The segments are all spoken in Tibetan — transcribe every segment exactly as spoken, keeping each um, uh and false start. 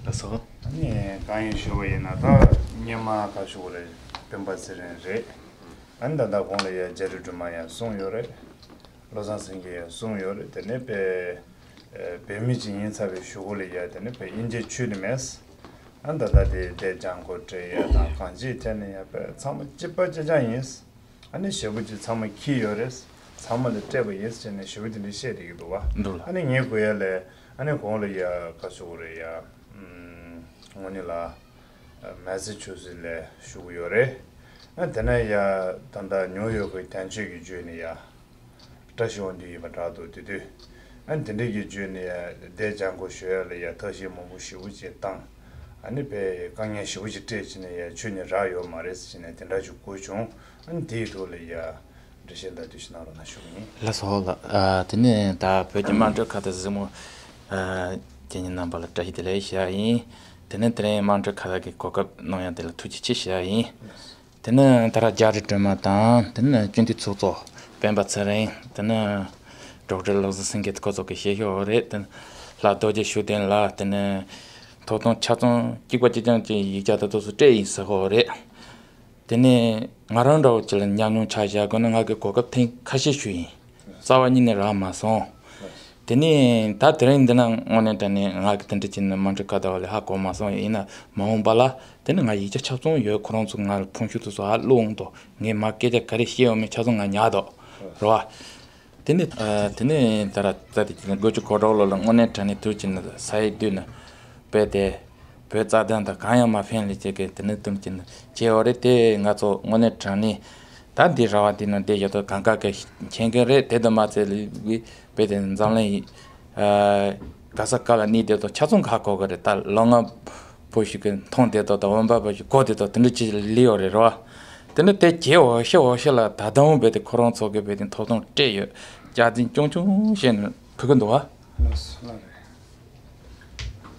ལགས་སོ། ཨ་ནི་དཀའ་ངལ་ཞུ་བ་ཡིན་ན་ད་སྔོན་མ་ག་ཞུ་བ་རེད། སྤེན་པ་ཚེ་རིང་རེད། ཨ་ནི་ད་ལྟ་གོང་ལ་ཡ་རྒྱ་རི་སྒྲོལ་མ་ཡ་གསུངས་ཡོད་རེད། བློ་བཟང་སེང་གེ་ཡ་གསུངས་ཡོད་རེད། དེ་ནས་པའི་བོད་མི་ཅིག་ཡིན་ཚར་བའི་གཞུག་གུ་ལ་ཡ་དེ་ནས་པའི་དབྱིན་ཇིའི་ཆོས་ནི་མེད། ཨ་ནི་ད་ལྟ་དེ་དེ་ལྗང་ཁུ་སྤྲད་ཡ་དང་གང་ཅིའི་ཐད་ནས་ཡ་པའི་ཚང་མ་གཅིག་པ་གཅིག་རྐྱང་ཡིན། ཨ་ནི་ཞེ་པོ་ཅིག་ཚང་མ་འཁྱེར་ཡོད་རེད། ཚང་མ་ལ་སྤྲད་པ་ཡིན་ཟེར་ནས་ཞེ་པོ་དེ་འདྲ་བཤད་བསྡད་ཀྱི་འདུག་བ། འདུག་ལ། ཨ་ནི་ངའི་གུ་ཡ་ལས་ཨ་ནི་གོང་ལ་ཡ་ག་ཞུ་དགོས་རེད་ཡ། ཨུམ། དངོས་གནས་ལ་མེ་སི་ཆུ་སི་ལས་ཞུ་གི་ཡོད་རེད། ཨ་དེ་ནས་ཡ་ད་ལྟ་ཉོ་ཡོད་གི་དན་ཆོས་ཀྱི་བརྒྱུད་ནས་ཡ་བཀྲ་ཤིས་དབང་འདུས་ཡིན་པ་འདྲ་འདུག་དེ་དུས་ཨ་དེ་འདྲ་གི་བརྒྱུད་ནས་ཡ་དེ་ལྗང་ཁུ་ཞུ་ཡ་ལ་ཡ་ཐབས་ཤེས་མང་པོ་ཞེ་པོ་ཅིག་བཏང་། ཨ་ནི་པའི་དཀའ་ངལ་ཞེ་པོ་ཅིག་སྤྲད་བྱས་ནས་ཡ་ཆོས་ནི་རག་ཡོད་མ་རེད་ཟེར་བྱས་ནས་དེ་འདྲ་ཅིག་གོ་བྱུང་། ཨ་ནི་དེའི་ཐོག་ལ་ཡ་འགྲེལ་བཤད་ལྡབ་བརྒྱབ་ཅིག་གནང་རོགས་གནང་ཞུ་གི་ཡིན། ལགས་སོ་ལགས། ཨ་དེ་ནས་ད་བོད་ཀྱི་དམངས་ཁྲོད་ཁ་བརྡ་གཟིགས་མོ་ཨ་དེ་ཉིན་རྣམ་པ་ལ་བཀྲ་ཤིས་བདེ་ལེགས་ཞུ་ཡ་ཡིན། དེ་ནས་དེ་རིང་དམངས་ཁྲོད་ཁ་བརྡ་གི་གོ་སྐབས་གནང་ཡ་དེ་ལ་ཐུགས་རྗེ་ཆེ་ཞུ་ཡ་ཡིན། དེ་ནས་ད་ར་རྒྱ་རི་སྒྲོལ་མ་དང་དེ་ནས་སྤྱི་འཐུས་ཚོགས་གཙོ་སྤེན་པ་ཚེ་རིང་། དེ་ནས་ཌོག་ཊར་བློ་བཟང་སེང་གེ་ཁོ་ཚོ་གི་བཤད་ཤོག་རེད། དེ་ནས་ལྷ་རྡོ་རྗེ་ཤུགས་ལྡན་ལགས། དེ་ནས་ཐོབ་ཐང་ཆ་ཚང་གཅིག་པ་གཅིག་རྐྱང་གི་ཡིག་ཆ་དེ་ཚོ་སྤྲད་ཡིན་ཟེར་ཤོག་རེད། དེ་ནས་ང་རང་འདྲ་བོ་ཅིག་ལ་ཉམས་མྱོང་ཆ་བཞག་དགོས་ན་ང་གི་གོ་སྐབས་ཐེངས་ཁ་ཤས་ཞུས་ཡིན། རྩ་བ་ཉིད་ནས་རག་མ་སོང་། དེ་ནས་ད་དེ་རིང་འདི་ན་དངོས་གནས་དྲང་གནས་ང་གི་དེ་འདྲ་བྱས་ནས་དམངས་ཁྲོད་ཁ་བརྡ་བ་ལས་ཧ་གོ་མ་སོང་། ཡིན་ན་མ་འོངས་པ་ལ་དེ་ནི་ང་ཡིག་ཆ་ཆ་ཚང་ཡོད། ཁོ་རང་ཚོ་ང་ལ་ཕུང་ཤུགས་དེ་ཚོ་ཧ་བླུགས་འོང་དོ། ངས་མ་སྐད་ཆ་ག་རེ་བཤད་ཡོད་མེད་ཆ་ཚང་ང་ཉར་དོ། རེད་བ། དེ་ནས་ཨ་དེ་ནས་ད་ར་ད་དེ་དགོས་ཆུ་གོ་གྲོགས་ལོ་ལ་དངོས་གནས་དྲང་གནས་དུས་ཀྱི་ནི་ས་ཡི་དུས་ནི་དཔེ་དེ་བོད་རྩ་དོན་དང་གང་ཡང་མ་ཕན་ལས་བྱེད་ཀྱི་དེ་ནི་དུམ་གྱི་ནི་བྱེད་འོ་རེད། དེ་ང་ཚོ་དངོས་གནས་དྲང་གནས་ད་འདི་ར་བ་འདི་ནི་འདི་ཡོད་དོ་གང་ག་གི་མཁྱེན་གི་རེད། དེ་དུ་མ་ཚད་ལི་བི་དཔེ་དེ་འཛམ་གླིང་ཡི་ཨ་ག་ས་ག་ལ་གནས་དེ་དོ་ཆ་ཚང་ག་གོ་གི་རེད། ད་ལོ་ང་བུ་ཞིག་གི་མཐོང་དེ་དོ་དང་འོན་པ་བུ་ཞིག་གོ་དེ་དོ་དེ་འདྲ་ཅིག་ལི་ཡོད་རེད་ར་བ། དེ་ནི་དེ་གྱེས་འོ་ཤི་འོ་ཤི་ལ་ད་དུང་བས་དེ་ཁོ་རང་ཚོ་གི་བས་དེ་ཐོབ་ཐང་སྤྲད་ཡོད། སྐྱག་རྫུན་ཆུང་ཆུང་བཤད་ནས་ཕུད་གི་འདུག་བ། ལགས་སོ་ལགས་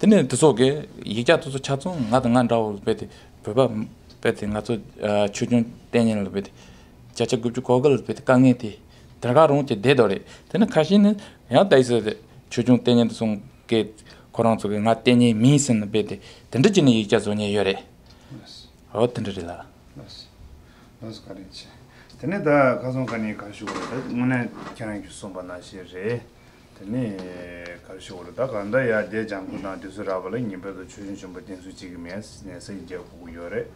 རེད། དེ་ནས་དེ་ཚོ་གི་ཡིག་ཆ་དེ་ཚོ་ཆ་ཚང་ང་དང་ང་འདྲ་བོ་བས་དེ་བོད་པ་བས་དེ་ང་ཚོ་ཨ་ཆོས་སྐྱོང་ལྟེ་གནས་ལ་བས་དེ་བརྒྱ་ཆ་དགུ་བཅུ་གོ་དགུ་ལ་བས་དེ་དཀའ་ངལ་དེ་དེར་ག་རང་གི་བསྡད་དོ་རེད། དེ་ནི་ཁ་ཤས་ནི་ཡང་ད་ཡིག་ཚད་དེ་ཆོས་སྐྱོང་ལྟེ་གནས་དེ་ཚོ་གི་ཁོ་རང་ཚོ་གི་ང་ལྟེ་གནས་མིན་ཟེར་ནས་བས་དེ་དེ་འདྲ་བྱས་ནས་ཡིག་ཆ་བཟོ་མཁན་ཡོད་རེད། ཨོ་དེ་འདྲ་རེད་ལ། ལགས་སོ། ལགས་སོ་བཀའ་དྲིན་ཆེ། དེ་ནས་ད་ཁ་སང་ཁ་ནས་ག་ཞུ་བ་རེད། ད་དངོས་གནས་ཁྱེད་རང་གིས་གསུངས་པ་ནང་བཞིན་རེད། དེ་ནས་ག་ཞུ་བ་རེད། ད་གང་ལྟར་ཡ་དེ་ལྗང་ཁུ་དང་དེ་ཚོ་རག་པ་ལ་ངེས་པར་དུ་ཆོས་སྐྱོང་ཆེན་པོ་བསྟེན་གསོལ་བྱེད་ཀྱི་མེད་ནས་སེམས་རྒྱ་ཕུག་གི་ཡོད་རེད།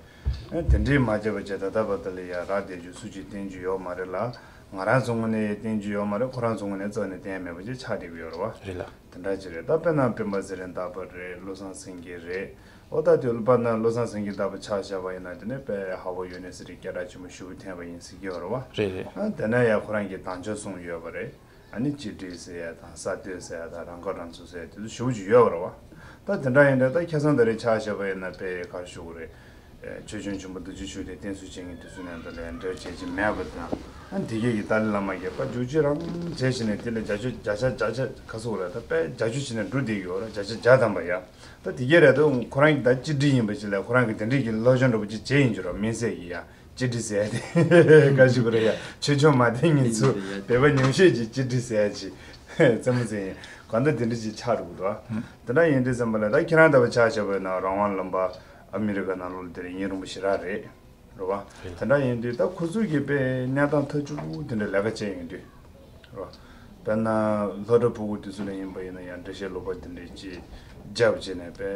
ཨ་དེ་འདྲས་མ་བྱས་པ་བྱས་ད་ལྟ་བར་དུ་ལ་ཡ་རག་བསྡད་རྒྱུ་སུ་གཅིག་བསྟེན་རྒྱུ་ཡོད་མ་རེད་ལ། ང་རང་ཚོ་ངོས་ནས་བསྟེན་རྒྱུ་ཡོད་མ་རེད། ཁོ་རང་ཚོ་ངོས་ནས་རྩ་ནས་བསྟེན་མེད་པ་ཅིག་ཆགས་བསྡད་ཀྱི་ཡོད་རེད་བ། རེད་ལ། དེ་འདྲ་ཅིག་རེད། ད་དཔེར་ན་སྤེན་པ་ཚེ་རིང་རྟག་པར་རེད། བློ་བཟང་སེང་གེ་རེད། ཨོ་ད་དེ་དཔེར་ན་བློ་བཟང་སེང་གེ་ལྟ་བུ་ཆ་བཞག་པ་ཡིན་ན་དེ་ནས་དཔེ་ཧ་བོ་ཡོད་ནས་ཟེར་རེད། སྐད་གྲགས་ཆེན་པོ་ཞེ་པོ་ཐོན་པ་ཡིན་ཟེར་གྱི་ཡོད་རེད་བ། རེད་རེད། ཨ་དེ་ན་ཡང་ཁོ་རང་གིས་དམ་བཅའ་བཟུང་ཡོད་པ་རེད། ཨ་ནི་གཅིག་སྒྲིལ་ཟེར་ཡ་དང་ས་བསྟོད་ཟེར་ཡ་དང་རང་ཁ་རང་གསོ་ཟེར་ཡ་དེ་ཚོ་ཞེ་པོ་ཅིག་ཡོད་པ་རེད་བ། ད་དེ་འདྲ་ཡིན་དུས་ད་ཁ་སང་ད་རེས་ཆ་བཞག་པ་ཡིན་ན་དཔེ་ག་རེ་ཞུ་དགོས་རེད། ཆོས་སྐྱོང་ཆེན་པོ་རྡོ་རྗེ་ཤུགས་ལྡན་བསྟེན་གསོལ་བྱེད་མཁན་དེ་ཚོ་ནས་འབྲེལ་བ་བྱེད་ཀྱི་མེད་པ་དང་། ཨ་འདི་གས་ཀྱི་ཏཱ་ལའི་བླ་མ་གིས་ཕར་རྒྱུག་ཅིག་རང་བྱས་བྱས་ནས་དེ་ལ་བརྒྱ་ཆ་བརྒྱ་ཆ་བརྒྱ་ཆ་ག་ཚོད་རེད། ད་དཔེ་བརྒྱ་ཆ་བྱས་ནས་འགྲོ་བསྡད་ཀྱི་ཡོད་རེད། བརྒྱ་ཆ་བརྒྱ་ཐམ་པ་ཡ། ད་དེ་གས་རེད་དོ། ཁོ་རང་གི་ད་གཅིག་སྒྲིལ་ཡིན་པ་ཅིག་ལ་ཁོ་རང་གིས་དེ་འདྲས་ཀྱི་སློབ་སྦྱོང་འདྲ་པོ་ཅིག་བྱས་ཡིན་རྒྱུ་རེད། མིན་ཟེར་གི་ཡ། གཅིག་སྒྲིལ་ཟེར་ཡ་དེ་ག་ཞུ་གི་རེད་ཡ། ཆོས་སྐྱོང་མ་བསྟེན་མཁན་ཚོ་བོད་པ་ཉུང་ཤས་ཀྱིས་གཅིག་སྒྲིལ་ཟེར་ཡ་ཅིག་རྩེད་མོ་རྩེ་ཡིན། གང་ལྟར་དེ་འདྲ་ཅིག་ཆགས་འགྲོ་གི་འདུག་ཨ། དེ་འདྲ་ཡིན་དུས་ཙམ་པ་ལ་ད་ཁྱེད་རང་ལྟ་བུ་ཆ་བཞག་པ་ཡིན་ན་རང་དབང་ལུང་པ་ཨ་མི་རི་ཀ་ནང་ལོགས་ལ་དེ་རིང་ཡུན་རིང་པོ་ཞེ་དྲག་རེད། རེད་བ། རེད། དེ་འདྲ་ཡིན་དུས་ད་ཁོ་ཚོས་ཀྱི་དཔེ་གནས་སྟངས་ཐག་ཆོད་པོ་དེ་འདྲ་ལས་ཀ་བྱས་ཡོང་དུས། རེད་བ། དཔེར་ན་སློབ་གྲྭ་ཕྲུ་གུ་དེ་ཚོ་ལ་ཡིན་པ་ཡིན་ན་ཡང་འགྲེལ་བཤད་སློབ་པ་དེ་འདྲ་ཅིག་རྒྱབ་བྱས་ནས་དཔེ་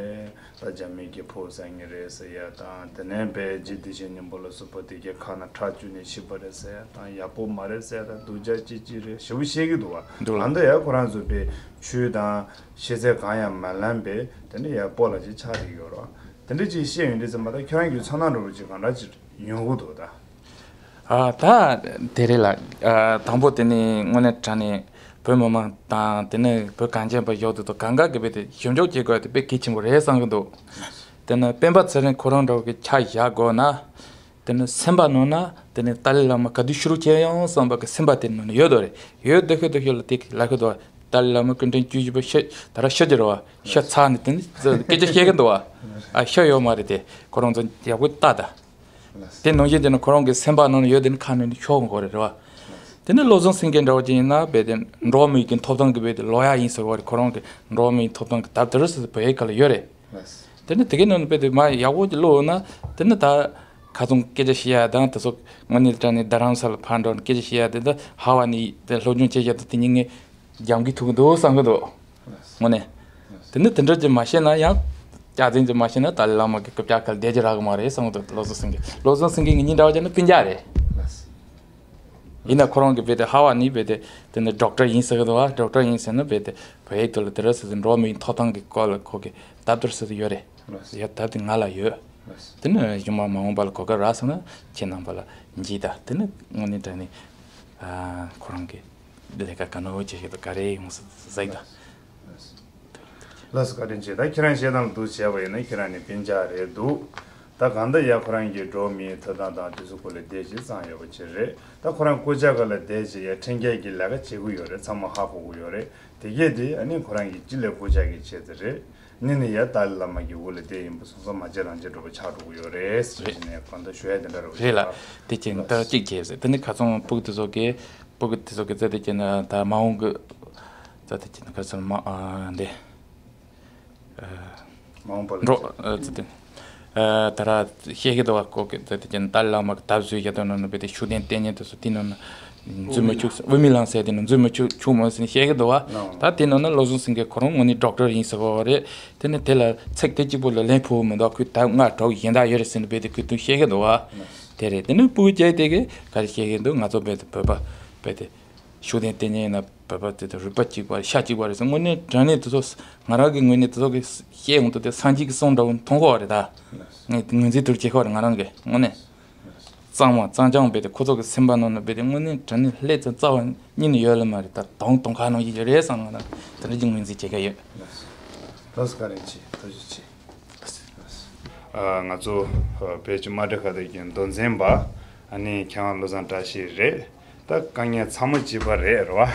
ད་རྒྱ་མི་གིས་ཕོག་ཟ་ངེས་རེད་ཟེར་ཡ་དང་། དེ་ནས་དཔེ་རྗེ་བདེ་ཆེན་སྙིང་པོ་ལ་སོགས་པ་དེ་གའི་ཁ་ནང་ཁྲག་བཅུག་ནས་ཤི་བ་རེད་ཟེར་ཡ་དང་། ཡག་པོ་མ་རེད་ཟེར་ཡ་དང་། སྡུག་ཅག་ཅིག་ཅིག་རེད་ཞེ་པོ་བཤད་ཀྱི་འདུག་བ། འདུག་ལ། ཨ་འདི་ཡ་ཁོ་རང་ཚོ་དཔེ་ཆོས་དང་ཤེས་ཚད་གང་ཡང་མ་ལོན་པའི་དེ་འདྲ་ཡ་སྤོ་ལགས་ཅིག་ཆགས་བསྡད་ཡོད་རེད་བ། དེ་འདྲ་ཅིག་བཤད་ཡོང་དུས་ཙམ་པ་ད་ཁྱོད་རང་གི་ཚོར་སྣང་འདྲ་པོ་ཅིག་གང་འདྲ་ཅིག་ཡོང་གི་འདུག་ད། ཨ་ད་དེ་རེད་ལ། ཨ་དང་པོ་དེ་ནི་དངོས་གནས་དྲང་གནས་བོད་མི་མང་དང་དེ་ནི་བོད་གངས་ཅན་པ་ཡོད་དོ་དོ་གང་ག་གི་བས་དེ་ཞིབ་འཇུག་བྱེད་དགོས་དེ་དཔེ་གལ་ཆེན་པོ་རེད་བསམ་གི་འདུག་དེ་ནི་སྤེན་པ་ཚེ་རིང་ཁོ་རང་འདྲ་བོ་གི་ཆ་བཞག་དགོས་ན། དེ་ནི་སེམས་པ་ནང་ན་དེ་ནི་ཏཱ་ལའི་བླ་མ་ག་དུས་ཤི་རོགས་བྱེད་ཡང་བསམ་པ་གི་སེམས་པ་དེ་ནང་ན་ཡོད་དོ་རེད། ཡོད་དེ་ཤོད་དེ་ཤོད་ལ་དེ་ལ་ཤོད་དོ། ཏཱ་ལའི་བླ་མ་སྐུ་ཕྲེང་བཅུ་བཞི་པ་ཤི་ད་ར་ཤི་རྒྱུ་རེད་བ། ཤི་ཚར་ནས་དེ་ནི་སྐད་ཆ་བཤད་གི་འདུག་བ། ཨ་ཤི་ཡོད་མ་རེད་དེ་ཁོ་རང་ཚོ་ཡག་པོ་ལྟ་ད། དེ་ནང་བཞིན་དེ་ནི་ཁོ་རང་གི་སེམས་པ་ནང་ན་ཡོད་དེ་ནི་ཁ་ནས་ཤོར་དགོས་རེད་རེད་བ། དེ་ནི་བློ་བཟང་སེང་གེ་འདྲ་བོ་ཅིག་ཡིན་ན་བས་དེ་འགྲོ་བ་མིའི་གི་ཐོབ་ཐང་གི་བས་དེ་ལོ་ཡ་ཡིན་ཟེར་བ་རེད། ཁོ་རང་གི་འགྲོ་བ་མིའི་ཐོབ་ཐང་གི་དེབ་དེ་རུ་སི་བོད་ཡིག་ག་ལ་ཡོད་རེད། དེ་ནི་དེ་གའི་ནང་ནས་དཔེ་དེ་མ་ཡག་པོ་ཅིག་ཀློག་ཡོད་ན། དེ་ནི་ད་ཁ་ཚོང་སྐད་ཆ་བཤད་ཡ་དང་དེ་ཚོ་དངོས་གནས་དྲང་ནས་རྡ་རམ་ས་ལ་ཕར་འགྲོ་ནས་སྐད་ཆ་བཤད་ཡ་དེ་འདི་ཧ་བ་ནི་དེ་སློབ་སྦྱོང་བྱེད་ཡ་དེ་དེ་ཉིད་ངས་རྒྱབ་འགལ་ཐུག་གི་འདུག་བསམ་གི་འདུག་དངོས་གནས། དེ་ནི་དེ་འདྲ་ཅིག་མ་བཤད་ན་ཡང་། སྐྱག་རྫུན་ཅིག་མ་བཤད་ན་ཏཱ་ལའི་བླ་མ་གི་རྐུབ་བཀྱག་ཁ་ལ་བསྡད་ཀྱི་རག་གི་མ་རེད་བསམ་གི་འདུག་བློ་བཟང་སེང་གེ། བློ་བཟང་སེང་གེ་ངེད་གཉིས་འདྲ་བ་བྱས་ན་སྤུན་ཀྱག་རེད། ཡིན་ན་ཁོ་རང་གིས་རྦད་དེ་ཧ་བ་ནི་རྦད་དེ་དེ་ནི་ཌོག་ཊར་ཡིན་ཟེར་གི་འདུག་བ། ཌོག་ཊར་ཡིན་ཟེར་ན་རྦད་དེ་བོད་ཡིག་ཐོག་ལ་དེ་རིང་སོ་སོའི་འགྲོ་བ་མིའི་ཐོབ་ཐང་གི་སྐོར་ལ་ཁོ་གིས་དེབ་དེར་སོ་སོ་ཡོད་རེད། ཡ་དེབ་དེ་ང་ལ་ཡོད། དེ་ནི་གཞུག་མ་མ་འོངས་པ་ལ་གོ་སྐབས་རག་སོང་ན་ཁྱེད་རྣམ་པ་ལ་འཇིགས་ད། དེ་ནི་དངོས་གནས་དྲང་གནས་ཨ་ཁོ་རང་གི་ལས་ཀ་ག་ནོ་ཅི་ཞིག་ད་ག་རེ་ཡོང་ཟེར་ད། ལགས་སོ། བཀའ་དྲིན་ཆེ། ད་ཁྱེད་རང་བཤད་སྟངས་ལ་འདུག་བྱས་པ་ཡིན་ན་ཁྱེད་རང་ནི་སྤུན་ཀྱག་རེད་འདུག་ད་གང་ལྟར་ཡ་ཁོ་རང་གིས་འགྲོ་བ་མིའི་ཐོབ་ཐང་དང་དེ་ཚོ་སྐོར་ལ་བསྡད་ཅིག་བརྩམས་ཡོད་པ་ཅིག་རེད། ད་ཁོ་རང་སྐུ་ཕྱྭ་ཁ་ལ་བསྡད་ཅིག་ཡ་ཁྲིམས་འགལ་གྱི་ལས་ཀ་བྱེད་ཀྱི་ཡོད་རེད། ཚང་མ་ཧ་གོ་གི་ཡོད་རེད། དེ་གས་དེ་ཨ་ནི་ཁོ་རང་གིས་ཅི་ལས་སྐུ་ཕྱྭ་གི་བྱས་ཙི་རེད། ནི་ནི་ཡ་ཏཱ་ལའི་བླ་མ་གི་འོག་ལ་བསྡད་ཡིན་པ་སོང་ཙང་མ་བྱེད་རང་བྱེད་འགྲོ་བ་ཆགས་འགྲོ་གི་ཡོད་རེད་ཟེར་བྱས་ནས་གང་ལྟར་ཞུ་ཡ་དེ་འདྲ་རེད་པ། རེད་ལ། དེ་ཅིག་ད་ཅིག་བྱས་ཟེར། དེ་ནི་ཁ་ཚོང་ཕྲུ་གུ་དེ་ཚོ་གིས་ཕྲུ་གུ་དེ་ཚོ་གི་རྩེ་དེ་ཅིག་ན་ད་མ་འོངས་གི་རྩེ་དེ་ཅིག་ན་ཁ་ཚོང་མ་ཨ་འདི། མ་འོངས་པ་ལ་འགྲོ་ཨ་ཙི་ཏེ། ཨ་ད་ར་བཤད་ཀྱི་འདུག་བ། ཁོ་གི་ད་དེ་ཀྱང་ཏཱ་ལའི་བླ་མ་གི་དེབ་བཟོས་བཞག་དོན་ནང་ན་རྦད་དེ་ཤུགས་ལྡན་ལྟས་ངན་དེ་ཚོ་དེ་ནང་ན་འཛུལ་མི་བཅུག་དབུ་མའི་ལམ་ཟེར་དེ་ནང་འཛུལ་མི་བཅུག་བཅུག་མོ་ཟེར་ནས་བཤད་ཀྱི་འདུག་བ། ད་དེ་ནང་ན་བློ་བཟང་སེང་གེ་ཁོ་རང་དངོས་གནས་ཌོག་ཊར་ཡིན་ཟེར་གོ་རེད། དེ་ནི་དེ་ལ་ཚིག་དེ་གཅིག་པོ་ལ་ལན་ཕུལ་མི་འདུག་ཁོས་དེབ་ལྔ་དྲུག་གཞན་དག་ཡོད་རེད་ཟེར་ནས་རྦད་དེ་ཁོས་དེ་བཤད་ཀྱི་འདུག་བ། དེ་རེད། དེ་ནི་སྤུ་གུ་སྐྱེས་དེ་གི་ག་རེ་བཤད་ཀྱི་འདུག་ང་ཚོ་རྦད་དེ་བོད་པ་རྦད་དེ། ཤུགས་ལྡན་ལྟས་ངན་ཡིན་ན་བོད་པ་དེ་དང་རུས་པ་གཅིག་པ་རེད། ཤ་གཅིག་པ་རེད་ཟེར། དངོས་གནས་དྲང་གནས་དེ་ཚོ་ང་རང་གི་ངོས་ནས་དེ་ཚོ་གི་བཤད་ཡོང་དུས་དེ་སངས་རྒྱས་ཀྱི་གསུང་འདྲ་བོ་མཐོང་གི་ཡོད་རེད་ད། ངས་ངོས་འཛིན་དེ་བྱེད་ཀྱི་ཡོད་རེད་ང་རང་གིས་དངོས་གནས། གཙང་མ་གཙང་རྐྱང་རྦད་དེ་ཁོ་ཚོ་གི་སེམས་པ་ནང་ན་རྦད་དེ་དངོས་གནས་དྲང་གནས་ལྷད་ཙམ་རྩ་བ་ཉིད་ནས་ཡོད་ལེ་མ་རེད། ད་དོང་དོང་ཁ་ནང་བཞིན་ཡོད་རེད་བསམ། ང་རང་དེ་འདྲ་ཅིག་ངོས་འཛིན་བྱེད་ཀྱི་ཡོད། ལགས་སོ། བཀའ་དྲིན་ཆེ། ཐུགས་རྗེ་ཆེ། ཨ་ང་ཚོ་ཨ་བོད་ཀྱི་དམར་ཁྲིད་ཁ་བརྡ་གི་མདོ་འཛིན་པ་ཨ་ནི་མཁས་དབང་བློ་བཟང་བཀྲ་ཤིས་རེད། ད་དཀའ་ངལ་ཚང་མ་གཅིག་པ་རེད་རེད་བ།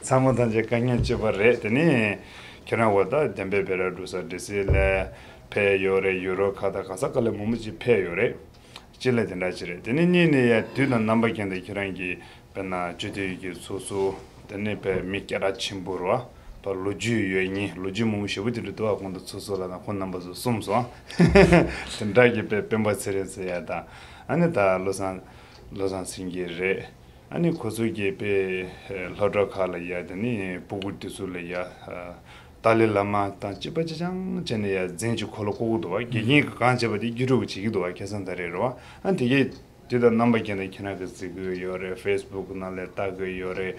ཚང་མ་ཐམས་ཅད་དཀའ་ངལ་གཅིག་པ་རེད། དེ་ནི་ཁྱེད་རང་འོ་ད་བདེན་པའི་བེ་ར་འབྲུག་ས་ཌི་སི་ལ་ཕེབས་ཡོད་རེད། ཡུ་རོབ་ཁག་དང་ག་ས་ག་ལ་མང་པོ་ཅིག་ཕེབས་ཡོད་རེད། གཅིག་ལ་དེ་འདྲ་ཅིག་རེད། དེ་ནི་གཉིས་ནི་ཡ་དུས་དང་རྣམ་པ་ཀུན་ཏུ་ཁྱེད་རང་གིས་དཔེར་ན་སྤྱི་འཐུས་ཀྱི་ཚོགས་གཙོ་དེ་ནི་དཔེ་མི་སྐད་གྲགས་ཆེན་པོ་རེད་བ། ད་ལོ་རྒྱུས་ཡོད་མཁན་ལོ་རྒྱུས་མང་པོ་ཞེ་པོ་དེ་འདྲ་འདུག་བ། གོང་དུ་ཚོགས་གཙོ་ལགས་དང་ཁོང་རྣམ་པ་ཚོ་གསུངས་སོང་། དེ་འདྲ་གི་དཔེ་སྤེན་པ་ཚེ་རིང་ཟེར་ཡ་དང་ཨ་ནི་ད་བློ་བཟང་བློ་བཟང་སེང་གེ་རེད། ཨ་ནི་ཁོ་ཚོ་གིས་དཔེ་སློབ་གྲྭ་ཁག་ལ་ཡ་དེ་ནི་སྤུ་གུ་དེ་ཚོ་ལ་ཡ་ཏཱ་ལའི་བླ་མ་དང་གཅིག་པ་གཅིག་རྐྱང་བྱས་ནས་ཡ་རྫུན་གྱི་འཁོར་ལོ་བསྐོར་གི་འདུག་བ། དགེ་རྒན་གྱིས་གང་བྱས་པ་དེ་རྒྱུ་རུ་བྱེད་ཀྱི་འདུག་བ། ཁ་སང་ད་རེས་རེད་བ། ཨ་དེ་གས་དུས་དང་རྣམ་པ་ཀུན་ཏུ་ཁྱེད་རང་གིས་གཟིགས་ཀྱི་ཡོད་རེད། ཕེ་སི་བུག་ནང་ལ་ལྟ་གི་ཡོད་རེད།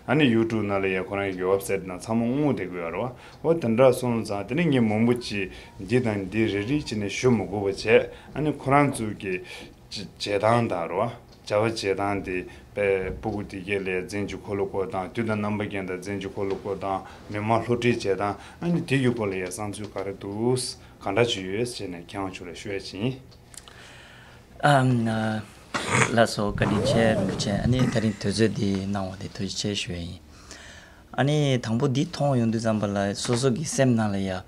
ཨ་ནི་ཡུ་ཊུབ་ནང་ལ་ཡ་ཁོ་རང་གི་ཝེབ་སའིཊ་ནང་ཚང་མ་མངོན་བསྡད་ཀྱི་ཡོད་རེད་བ། འོ་དེ་འདྲ་སོང་ཙང་དེ་ནི་ངས་མང་པོ་ཅིག་འདི་དང་འདི་རེ་རེ་བྱས་ནས་ཞུ་མི་དགོས་པ་བྱས། ཨ་ནི་ཁོ་རང་ཚོ་གི་བྱེད་སྟངས་དང་རེད་བ། བྱ་བ་བྱེད་སྟངས་དེ་དཔེ་སྤུ་གུ་དེ་གས་ལ་རྫུན་གྱི་འཁོར་ལོ་བསྐོར་སྟངས། དུས་དང་རྣམ་པ་ཀུན་ཏུ་རྫུན་གྱི་འཁོར་ལོ་བསྐོར་སྟངས། མི་མང་བསླུ་བྲིད་བྱེད་སྟངས། ཨ་ནི་དེ་གི་སྐོར་ལ་ཡ་བསམ་ཚུལ་ག་རེ་འདུག་གང་འདྲ་ཅིག་ཡོད་ཟེར་ནས་མཁས་དབང་མཆོག་ལ་ཞུ་ཡ་ཅིག་ཡིན། ཨམ། ལགས་སོ། བཀའ་དྲིན་ཆེ་རིན་པོ་ཆེ། ཨ་ནི་ད་རིང་དུས་ཚོད་འདི་གནང་བ་དེ་ཐུགས་རྗེ་ཆེ་ཞུ་ཡ་ཡིན། ཨ་ནི་དང་པོ་འདི་མཐོང་ཡོང་དུས་ཙམ་པ་ལ་སོ་སོ་གི་སེམས་ནང་ལ་ཡ།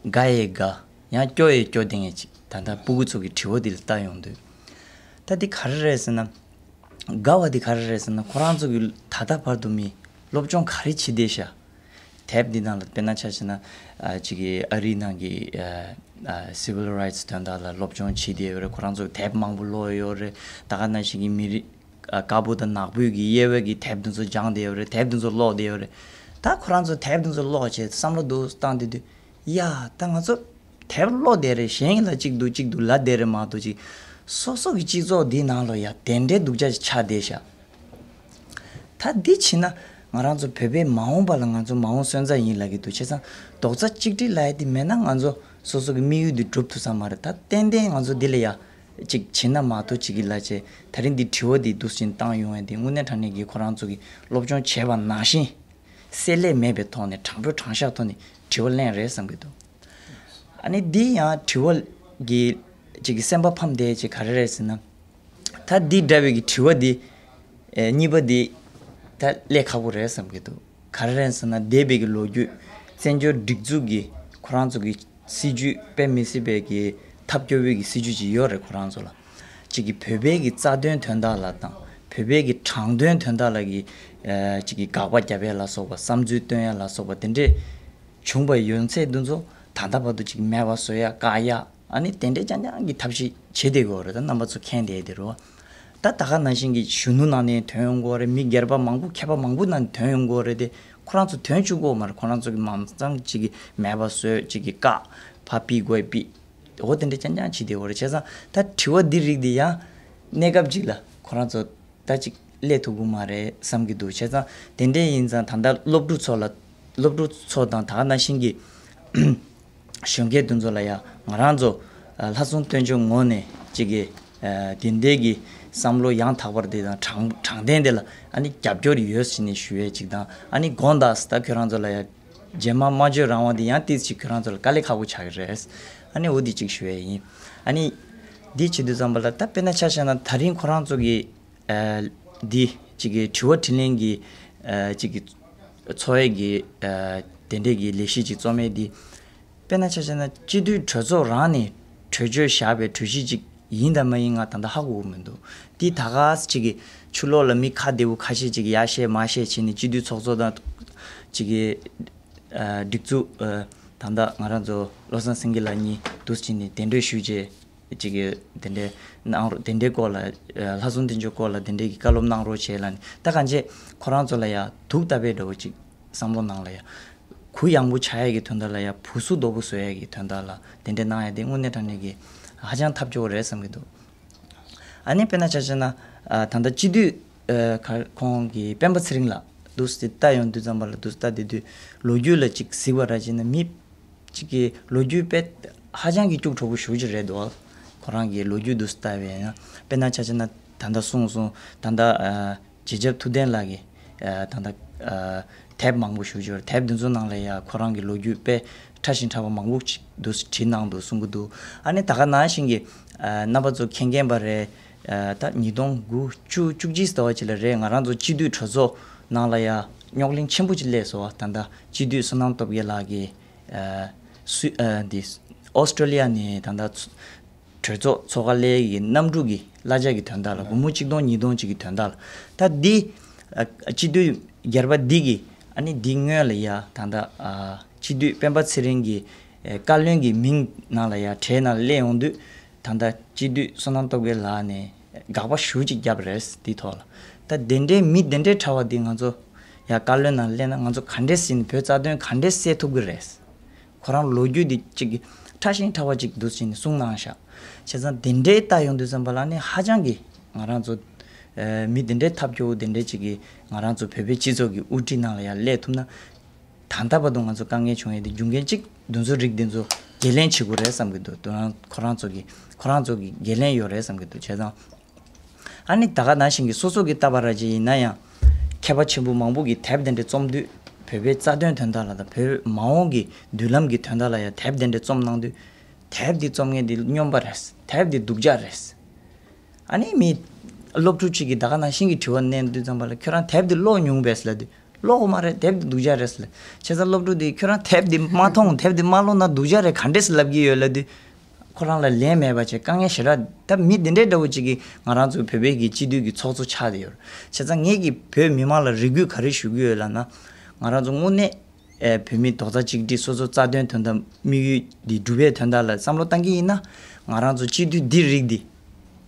དགའ་ཡི་དགའ། ཡང་སྐྱོ་ཡི་སྐྱོ་དེ་ངས་ཅིག་ད་ལྟ་སྤུ་གུ་ཚོ་གི་དྲི་བ་འདི་ལ་ལྟ་ཡོང་དུས། ད་འདི་ག་རེ་རེད་ཟེར་ན། དགའ་བ་འདི་ག་རེ་རེད་ཟེར་ན། ཁོ་རང་ཚོ་གི་ད་ལྟ་བར་དུ་མི་སློབ་སྦྱོང་ག་རེ་བྱེད་བསྡད་ཤག་དེབ་འདི་ནང་ལ་དཔེར་ན་ཆ་བཞག་ན། ཨ་ཅིག་གི་ཨ་རིའི་ནང་གི་ཨ་ཨ་སི་ཝིལ་རའིཊ་སི་དོན་དག་ལ་སློབ་སྦྱོང་བྱེད་བསྡད་ཡོད་རེད། ཁོ་རང་ཚོ་གི་དེབ་མང་པོ་ཀློག་ཡོད་རེད། ད་ག་ནང་བཞིན་གི་མི་རིགས་ཨ་དཀར་པོ་དང་ནག་པོའི་གི་དབྱེ་བའི་གི་དེབ་འདི་ཚོ་སྦྱངས་བསྡད་ཡོད་རེད། དེབ་འདི་ཚོ་ཀློག་བསྡད་ཡོད་རེད། ད་ཁོ་རང་ཚོ་དེབ་འདི་ཚོ་ཀློག་བྱས་བསམ་བློ་འདུག་བཏང་བསྡད་དུས། ཡ། ད་ང་ཚོ་དེབ་ཀློག་བསྡད་རེད། གཞན་ལ་གཅིག་འདུག་གཅིག་འདུག་ལབ་བསྡད་རེད་མ་གཏོགས། ཅིག་སོ་སོ་གི་སྤྱི་ཚོགས་འདིའི་ནང་ལ་ཡ་དེ་འདྲའི་སྡུག་ཅག་ཅིག་ཆགས་བསྡད་ཤག་ད་འདི་བྱས་ན་ང་རང་ཚོ་བོད་པའི་མ་འོངས་པ་ལ་ང་ཚོ་མ་འོངས་སོན་རྩ་ཡིན་ལབ་ཀྱི་འདུག་བྱས་ཙང་རྡོག་རྩ་གཅིག་སྒྲིལ་ལབ་ཡ་འདི་མེད་ན་ང་ཚོ་སོ་སོ་གི་དམིགས་ཡུལ་འདི་འགྲུབ་ཐུབ་ས་མ་རེད། ད་ཏན་ཏན་ང་ཚོ་འདི་ལ་ཡ་གཅིག་བྱས་ན་མ་གཏོགས་ཅིག་གི་ལ་བྱས། ད་རིང་འདི་དྲི་བ་འདི་འདུག་སེ་བཏང་ཡོང་ཡ་འདི་དངོས་གནས་དྲང་གནས་ཀྱི་ཁོ་རང་ཚོ་གི་སློབ་སྦྱོང་བྱས་པ་ནང་བཞིན། བསྲེ་ལྷད་མེད་པའི་ཐོག་ནས་དྲང་པོའི་དྲང་བཞག་ཐོག་ནས་དྲི་བ་གླེང་རེད་བསམ་གྱི་འདུག་ཨ་ནི་འདི་ཡང་དྲི་བ་གི་ཅིག་གི་སེམས་པ་ཕམ་བསྡད་ཅིག་ག་རེ་རེད་ཟེར་ན། ད་འདི་འདྲ་བའི་གི་དྲི་བ་འདི་ཨེ་གཉིས་པ་འདི་ད་སླེབས་ཁག་པོ་རེད་བསམ་གྱི་འདུག་ག་རེ་རེད་ཟེར་ན། འདས་པའི་གི་ལོ་རྒྱུས་བཙན་བྱོལ་སྒྲིག་འཛུགས་ཀྱི་ཁོ་རང་ཚོ་གི་སྲིད་ཇུས་དཔེ་མི་སྲིད་པའི་གི་ཐབས་སྐྱོ་བོའི་གི་སྲིད་ཇུས་ཅིག་ཡོད་རེད་ཁོ་རང་ཚོ་ལ། གཅིག་གི་བོད་པའི་གི་རྩ་དོན་དོན་དག་ལ་དང་བོད་པའི་གི་དྲང་དོན་དོན་དག་ལ་གི་ཨ་གཅིག་གི་དགག་པ་བརྒྱབ་ཡ་ལ་སོགས་པ། བསམ་ཚུལ་བཏོན་ཡ་ལ་སོགས་པ་དེ་འདྲས་བྱུང་བ་ཡོད་ཚད་འདི་ཚོ་ད་ ད་ལྟ་བར་དུ་ཅིག་མེད་པ་བཟོ་ཡ་བཀག་ཡ། ཨ་ནི་དེ་འདྲའི་རྐྱང་རྐྱང་གི་ཐབས་ཤེས་བྱེད་བསྡད་དགོས་རེད། ད་རྣམ་པ་ཚོ་མཁྱེན་བསྡད་དེ་རེད་བ། ད་ད་ག་ནང་བཞིན་གྱི་གཞོན་ནུ་ནང་ནས་ཐོན་ཡོང་གི་རེད། མི་སྒེར་པ་མང་པོ་མཁས་པ་མང་པོ་ནང་ནས་ཐོན་ཡོང་གི་རེད་དེ། ཁོ་རང་ཚོ་ཐོན་བཅུག་གི་མ་རེད། ཁོ་རང་ཚོ་གི་མང་ཙམ་ཅིག་གི་མེད་པ་བཟོས། ཅིག་གི་བཀག་ཕར་ཕུད་དགོས་ཕུད། འོ་དེ་འདྲ་རྐྱང་རྐྱང་བྱེད་བསྡད་ཡོད་རེད། བྱས་ཙང་ད་དྲི་བ་འདི་རིགས་འདི་ཡང་གནས་སྐབས་ཅིག་ལ་ཁོ་རང་ཚོ་ད་ཅིག་སླེབས་ཐུབ་ཀྱི་མ་རེད་བསམ་གྱི་འདུག་བྱས་ཙང་དེ་འདྲ་ཡིན་ཙང་ད་ལྟ་སློབ་ཕྲུག་ཚོ་ལ། སློབ་ཕྲུག་ཚོ་དང་ད་ག་ནང་བཞིན་གྱི་གཞོན་སྐྱེས་དེ་ཚོ་ལ་ཡང་ང་རང་ཚོ་ལྷ་སྲུང་སྟོན་མཆོག་ངོས་ནས་ཅིག་གི་དེ་འདྲའི་གི་བསམ་བློ་ཡང་དག་པར་དེ་དང་དྲང་དྲང་བདེན་དེ་ལ་ཨ་ནི་རྒྱབ་སྐྱོར་ཡོད་ཟེར་ནས་ཞུ་ཡས་ཅིག་དང་། ཨ་ནི་དགོངས་དག་ད་ཁྱོད་རང་ཚོ་ལ་ཡང་རྗེས་མ་སྨྲ་བརྗོད་རང་དབང་དེ་ཡང་ཏིས་ཅིག་ཁྱོད་རང་ཚོ་ལ་དཀའ་ལས་ཁག་པོ་ཆགས་ཀྱི་རེད། ཨ་ནི་འོ་དེ་ཅིག་ཞུ་ཡས་ཡིན། ཨ་ནི་འདི་བྱེད་དུས་ཙམ་པ་ལ་ད་དཔེར་ན་ཆ་བཞག་ན་ད་རིང་ཁོ་རང་ཚོ་གི་འདི་ཅིག་གི་དྲི་བ་དྲིས་ལན་གྱི་ཅིག་གི་འཚོགས་ཡས་ཀྱི་དེ་འདྲས་ཀྱི་ལས་གཞི་ཅིག་རྩོམ་ཡས་འདི། དཔེར་ན་ཆ་བཞག་ན་སྤྱི་འཐུས་གྲོས་ཚོགས་རང་ནས་གྲོས་ཆོད་བཞག་པའི་གྲོས་གཞི་ཅིག་ཡིན་དང་མ་ཡིན་ང་ད་ལྟ་ཧ་གོ་གི་མི་འདུག་འདི་ད་ག་ཅིག་གི་ཕྱི་ལོགས་ལ་མི་ཁ་བདེ་པོ་ཁ་ཤས་ཅིག་ཡར་བཤད་མར་བཤད་བྱས་ནས་སྤྱི་འཐུས་ཚོགས་གཙོ་དང་ཅིག་གི་སྒྲིག་འཛུགས་ད་ལྟ་ང་རང་ཚོ་བློ་བཟང་སེང་གེ་ལགས་གཉིས་འདུག་སེ་བྱས་ནས་གདན་འདྲེན་ཞུས་རྗེས། ཅིག་གི་དེ་འདྲའི་གནང་རོགས། དེ་འདྲའི་སྐོར་ལ་ལྷ་སྲུང་དེ་ཚོའི་སྐོར་ལ་དེ་འདྲའི་གི་བཀའ་སློབ་གནང་རོགས་བྱས་ལབ་ནས། ད་གང་བྱས་ཁོ་རང་ཚོ་ལ་ཡ་དུག་ལྟ་བུའི་འདྲ་བོ་ཅིག་བསམ་བློ་ནང་ལ་ཡ་གུ་ཡངས་པོ་ཆགས་ཡས་ཀྱི་དོན་དག་ལ་ཡ་བུ་གསུ་རྡོག་པོ་བཟོ་ཡས་ཀྱི་དོན་དག་ལ་དེ་འདྲའི་གནང་ཡས་དེ་དངོས་གནས་དྲང་གནས་ཀྱི་ཧ་ཅང་ཐབས་སྐྱོ་བོ་རེད་བསམ་གྱི་འདུག་ཨ་ནི་དཔེར་ན་ཆ་བཞག་ན་ད་ལྟ་སྤྱི་འཐུས་ཁོང་གི་སྤེན་པ་ཚེ་རིང་ལགས་འདུག་སེ་ལྟ་ཡོང་དུས་ཙམ་པ་ལ་འདུག་སེ་ལྟ་བསྡད་དུས་ལོ་རྒྱུས་ལ་ཅིག་གཟིགས་པ་ར་བྱས་ན་མི་གཅིག་གི་ལོ་རྒྱུས་དཔེ་ཧ་ཅང་གི་སྐྱུག་བྲོ་པོ་ཞེ་པོ་ཅིག་རེད་འདུག་ཁོ་རང་གི་ལོ་རྒྱུས་འདུག་སེ་ལྟ་བས་ན། དཔེར་ན་ཆ་བཞག་ན་ད་ལྟ་གསུངས་སོང་། ད་ལྟ་རྗེ་རྒྱབ་ཐུབ་བསྟན་ལགས་ཀྱིས་ད་ལྟ་དེབ་མང་པོ་ཞེ་པོ་ཅིག་ཡོད་རེད། དེབ་འདི་ཚོ་ནང་ལ་ཡ་ཁོ་རང་གི་ལོ་རྒྱུས་དཔེ་ཕྲ་ཞིང་ཕྲ་བ་མང་པོ་ཅིག་འདུག་སེ་བྲིས་གནང་འདུག་གསུང་གི་འདུག་ཨ་ནི་ད་ག་ནང་བཞིན་གྱི་རྣམ་པ་ཚོ་མཁྱེན་མཁྱེན་པ་རེད། ད་ཉིས་སྟོང་དགུ་བཅུ་བཅུ་གཅིག་ཟླ་བ་ཅིག་ལ་རེད། ང་རང་ཚོ་སྤྱི་འཐུས་གྲོས་ཚོགས་ནང་ལ་ཡ་རྙོག་གླེང་ཆེན་པོ་ཅིག་སླེབས་སོང་བ། ད་ལྟ་སྤྱི་འཐུས་བསོད་ནམས་སྟོབས་རྒྱལ་ལགས་ཀྱིས་སུ་འདི་ཨོ་སི་ཀྲོ་ལི་ཡ་ནས་ད་ལྟ་གྲོས་ཚོགས་ཚོགས་ཁ་སླེབས་ཀྱི་གནམ་གྲུ་གི་གླ་ཆ་གི་དོན་དག་ལ་སྒོར་མོ་གཅིག་སྟོང་ཉིས་སྟོང་ཅིག་གི་དོན་དག་ལ། ད་འདི་སྤྱི་འཐུས་སྒེར་པ་འདི་གི་ཨ་ནི་འདི་སྔོན་ལ་ཡ་ད་ལྟ་སྤྱི་འཐུས་སྤེན་པ་ཚེ་རིང་གི་བཀའ་བློན་གྱི་མིང་ནང་ལ་ཡ་གྲས་ནང་སླེབས་ཡོང་དུས། ད་ལྟ་སྤྱི་འཐུས་བསོད་ནམས་སྟོབས་རྒྱལ་ལགས་ནས་དགག་པ་ཞེ་པོ་ཅིག་བརྒྱབ་རེད་འདི་ཐོག་ལ། ད་དེ་འདྲའི་མི་དེ་འདྲའི་ཕྲ་བ་འདི་ང་ཚོ་ཡ་བཀའ་བློན་ནང་སླེབས་ན་ང་ཚོ་ག་འདྲས་ཟེར་ནས་བོད་རྩ་དོན་ག་འདྲས་སེལ་ཐུབ་ཀྱི་རེད། ཁོ་རང་ལོ་རྒྱུས་འདི་གཅིག་གི་ཕྲ་ཞིང་ཕྲ་བ་ཅིག་འདུག་ཟེར་ནས་གསུངས་གནང་ཤག་བྱས་ཙང་དེ་འདྲའི་ལྟ་ཡོང་དུས་ཙམ་པ་ལ་ནི་ཧ་ཅང་གི་ང་རང་ཚོ་མི་དེ་འདྲའི་ཐབས་སྐྱོ་བོ་དེ་འདྲའི་ཅིག་གི་ང་རང་ཚོ་བོད་པའི་སྤྱི་ཚོགས་ཀྱི་དབུ་ཁྲིད་ནང་ལ་ཡ་སླེབས་ཐུབ་ན། ད་ལྟ་བར་དུ་ང་ཚོ་དཀའ་ངལ་བྱུང་ཡས་དེ་རྒྱུ་མཚན་གཅིག་འདི་ཚོ་རིགས་འདི་ཚོ་འགན་ལེན་བྱེད་དགོས་རེད་བསམ་གྱི་འདུག་དོ་རང་ཁོ་རང་ཚོ་གི་ཁོ་རང་ཚོ་གི་འགན་ལེན་ཡོད་རེད་བསམ་གྱི་འདུག་བྱས་ཙང་ཨ་ནི་ད་ག་ནང་བཞིན་གྱི་སོ་སོ་གི་ལྟ་བ་ར་ཅིག་ཡིན་ན་ཡང་། མཁས་པ་ཆེན་པོ་མང་པོ་གིས་དེབ་དེ་འདྲ་རྩོམ་དུས་བོད་པའི་རྩ་དོན་དོན་དག་ལ་དང་བོད་མ་འོངས་ཀྱི་མདུན་ལམ་གྱི་དོན་དག་ལ་ཡང་དེབ་དེ་འདྲ་རྩོམ་གནང་དུས། དེབ་འདི་རྩོམ་མཁན་འདི་སྨྱོན་པ་རེད། དེབ་འདི་སྡུག་ཅག་རེད། ཨ་ནི་མི་སློབ་ཕྲུག་ཅིག་གིས་ད་ག་ནང་བཞིན་གྱི་དྲི་བ་གནང་དུས་ཙམ་པ་ལ་ཁྱོད་རང་དེབ་འདི་ཀློག་མྱོང་པས་ལབ་དུས། ཀློག་གི་མ་རེད། དེབ་འདི་སྡུག་ཅག་རེད་ཟེར་ལབ། བྱས་ཙང་སློབ་ཕྲུག་འདིས་ཁྱོད་རང་དེབ་འདི་མ་མཐོང་། དེབ་འདི་མ་ཀློག་ན་སྡུག་ཅག་རེད། ག་འདྲས་སེ་ལབ་ཀྱི་ཡོད་ལབ་དུས། ཁོ་རང་ལ་ལན་མེད་པ་བྱས་དཀའ་ངལ་ཞེ་དྲག་ད་མི་འདི་འདྲའི་འདྲ་བོ་ཅིག་གིས་ང་རང་ཚོ་བོད་པའི་གི་སྤྱི་འཐུས་ཀྱི་ཚོགས་གཙོ་ཆགས་བསྡད་ཡོད་རེད། བྱས་ཙང་ངེད་ཀྱིས་བོད་མི་མང་ལ་རེ་སྐུལ་ག་རེ་ཞུ་གི་ཡོད་ལབ་ན། ང་རང་ཚོ་དངོས་གནས་ཨེ་བོད་མི་རྡོག་རྩ་གཅིག་སྒྲིལ། སོ་སོ་རྩ་དོན་དོན་དག་དམིགས་ཡུལ་འདི་འགྲུབ་པའི་དོན་དག་ལ་བསམ་བློ་བཏང་གི་ཡིན་ན། ང་རང་ཚོ་སྤྱི་འཐུས་འདི་རིགས་འདི་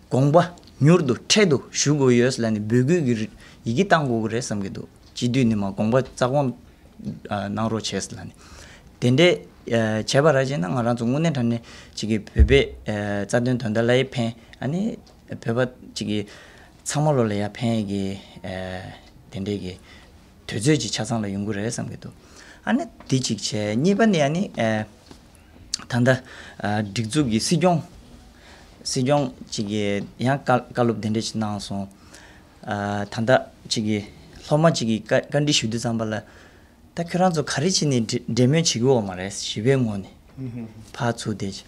དགོངས་པ་མྱུར་དུ་འཕྲལ་དུ་ཞུ་དགོས་ཡོད་ལབ་ནས་འབོད་སྐུལ་གྱི་ཡི་གེ་བཏང་དགོས་ཀྱི་རེད་བསམ་གྱི་འདུག་སྤྱི་འཐུས་ནས་མར་དགོངས་པ་རྩ་དགོངས་གནང་རོགས་བྱས་ལབ་ནས། དེ་འདྲས་བྱས་པ་ར་བྱས་ན་ང་རང་ཚོ་དངོས་གནས་དྲང་གནས་ཅིག་གི་བོད་པའི་རྩ་དོན་དོན་དག་ལ་ཡང་ཕན། ཨ་ནི་བོད་པ་ཅིག་གི་ཚང་མ་ལོ་ལ་ཡང་ཕན་གྱི་དེ་འདྲས་ཀྱི་དུས་ཚོད་ཅིག་ཆ་ཚང་ལ་ཡོང་གི་རེད་བསམ་གྱི་འདུག་ཨ་ནི་འདི་གཅིག་བྱས། གཉིས་པ་ནི་ཨ་ནི་ཨེ་ད་ལྟ་ཨ་སྒྲིག་འཛུགས་ཀྱི་སྲིད་སྐྱོང་། སྲིད་སྐྱོང་གཅིག་གི་ཡང་བཀའ་བཀའ་སློབ་དེ་འདྲ་ཅིག་གནང་སོང་། ཨ་ད་ལྟ་གཅིག་གི་སློབ་མ་གཅིག་གིས་བཀའ་བཀའ་འདྲི་ཞུ་དུས་ཙམ་པ་ལ། ད་ཁྱོད་རང་ཚོ་ག་རེ་བྱས་ནས་འབྲེ་འབྲེལ་མོལ་བྱེད་ཀྱི་ཡོད་མ་རེད། ཞི་བའི་ངོ་ནས་ཕར་ཚུར་བསྡད་ཅིག་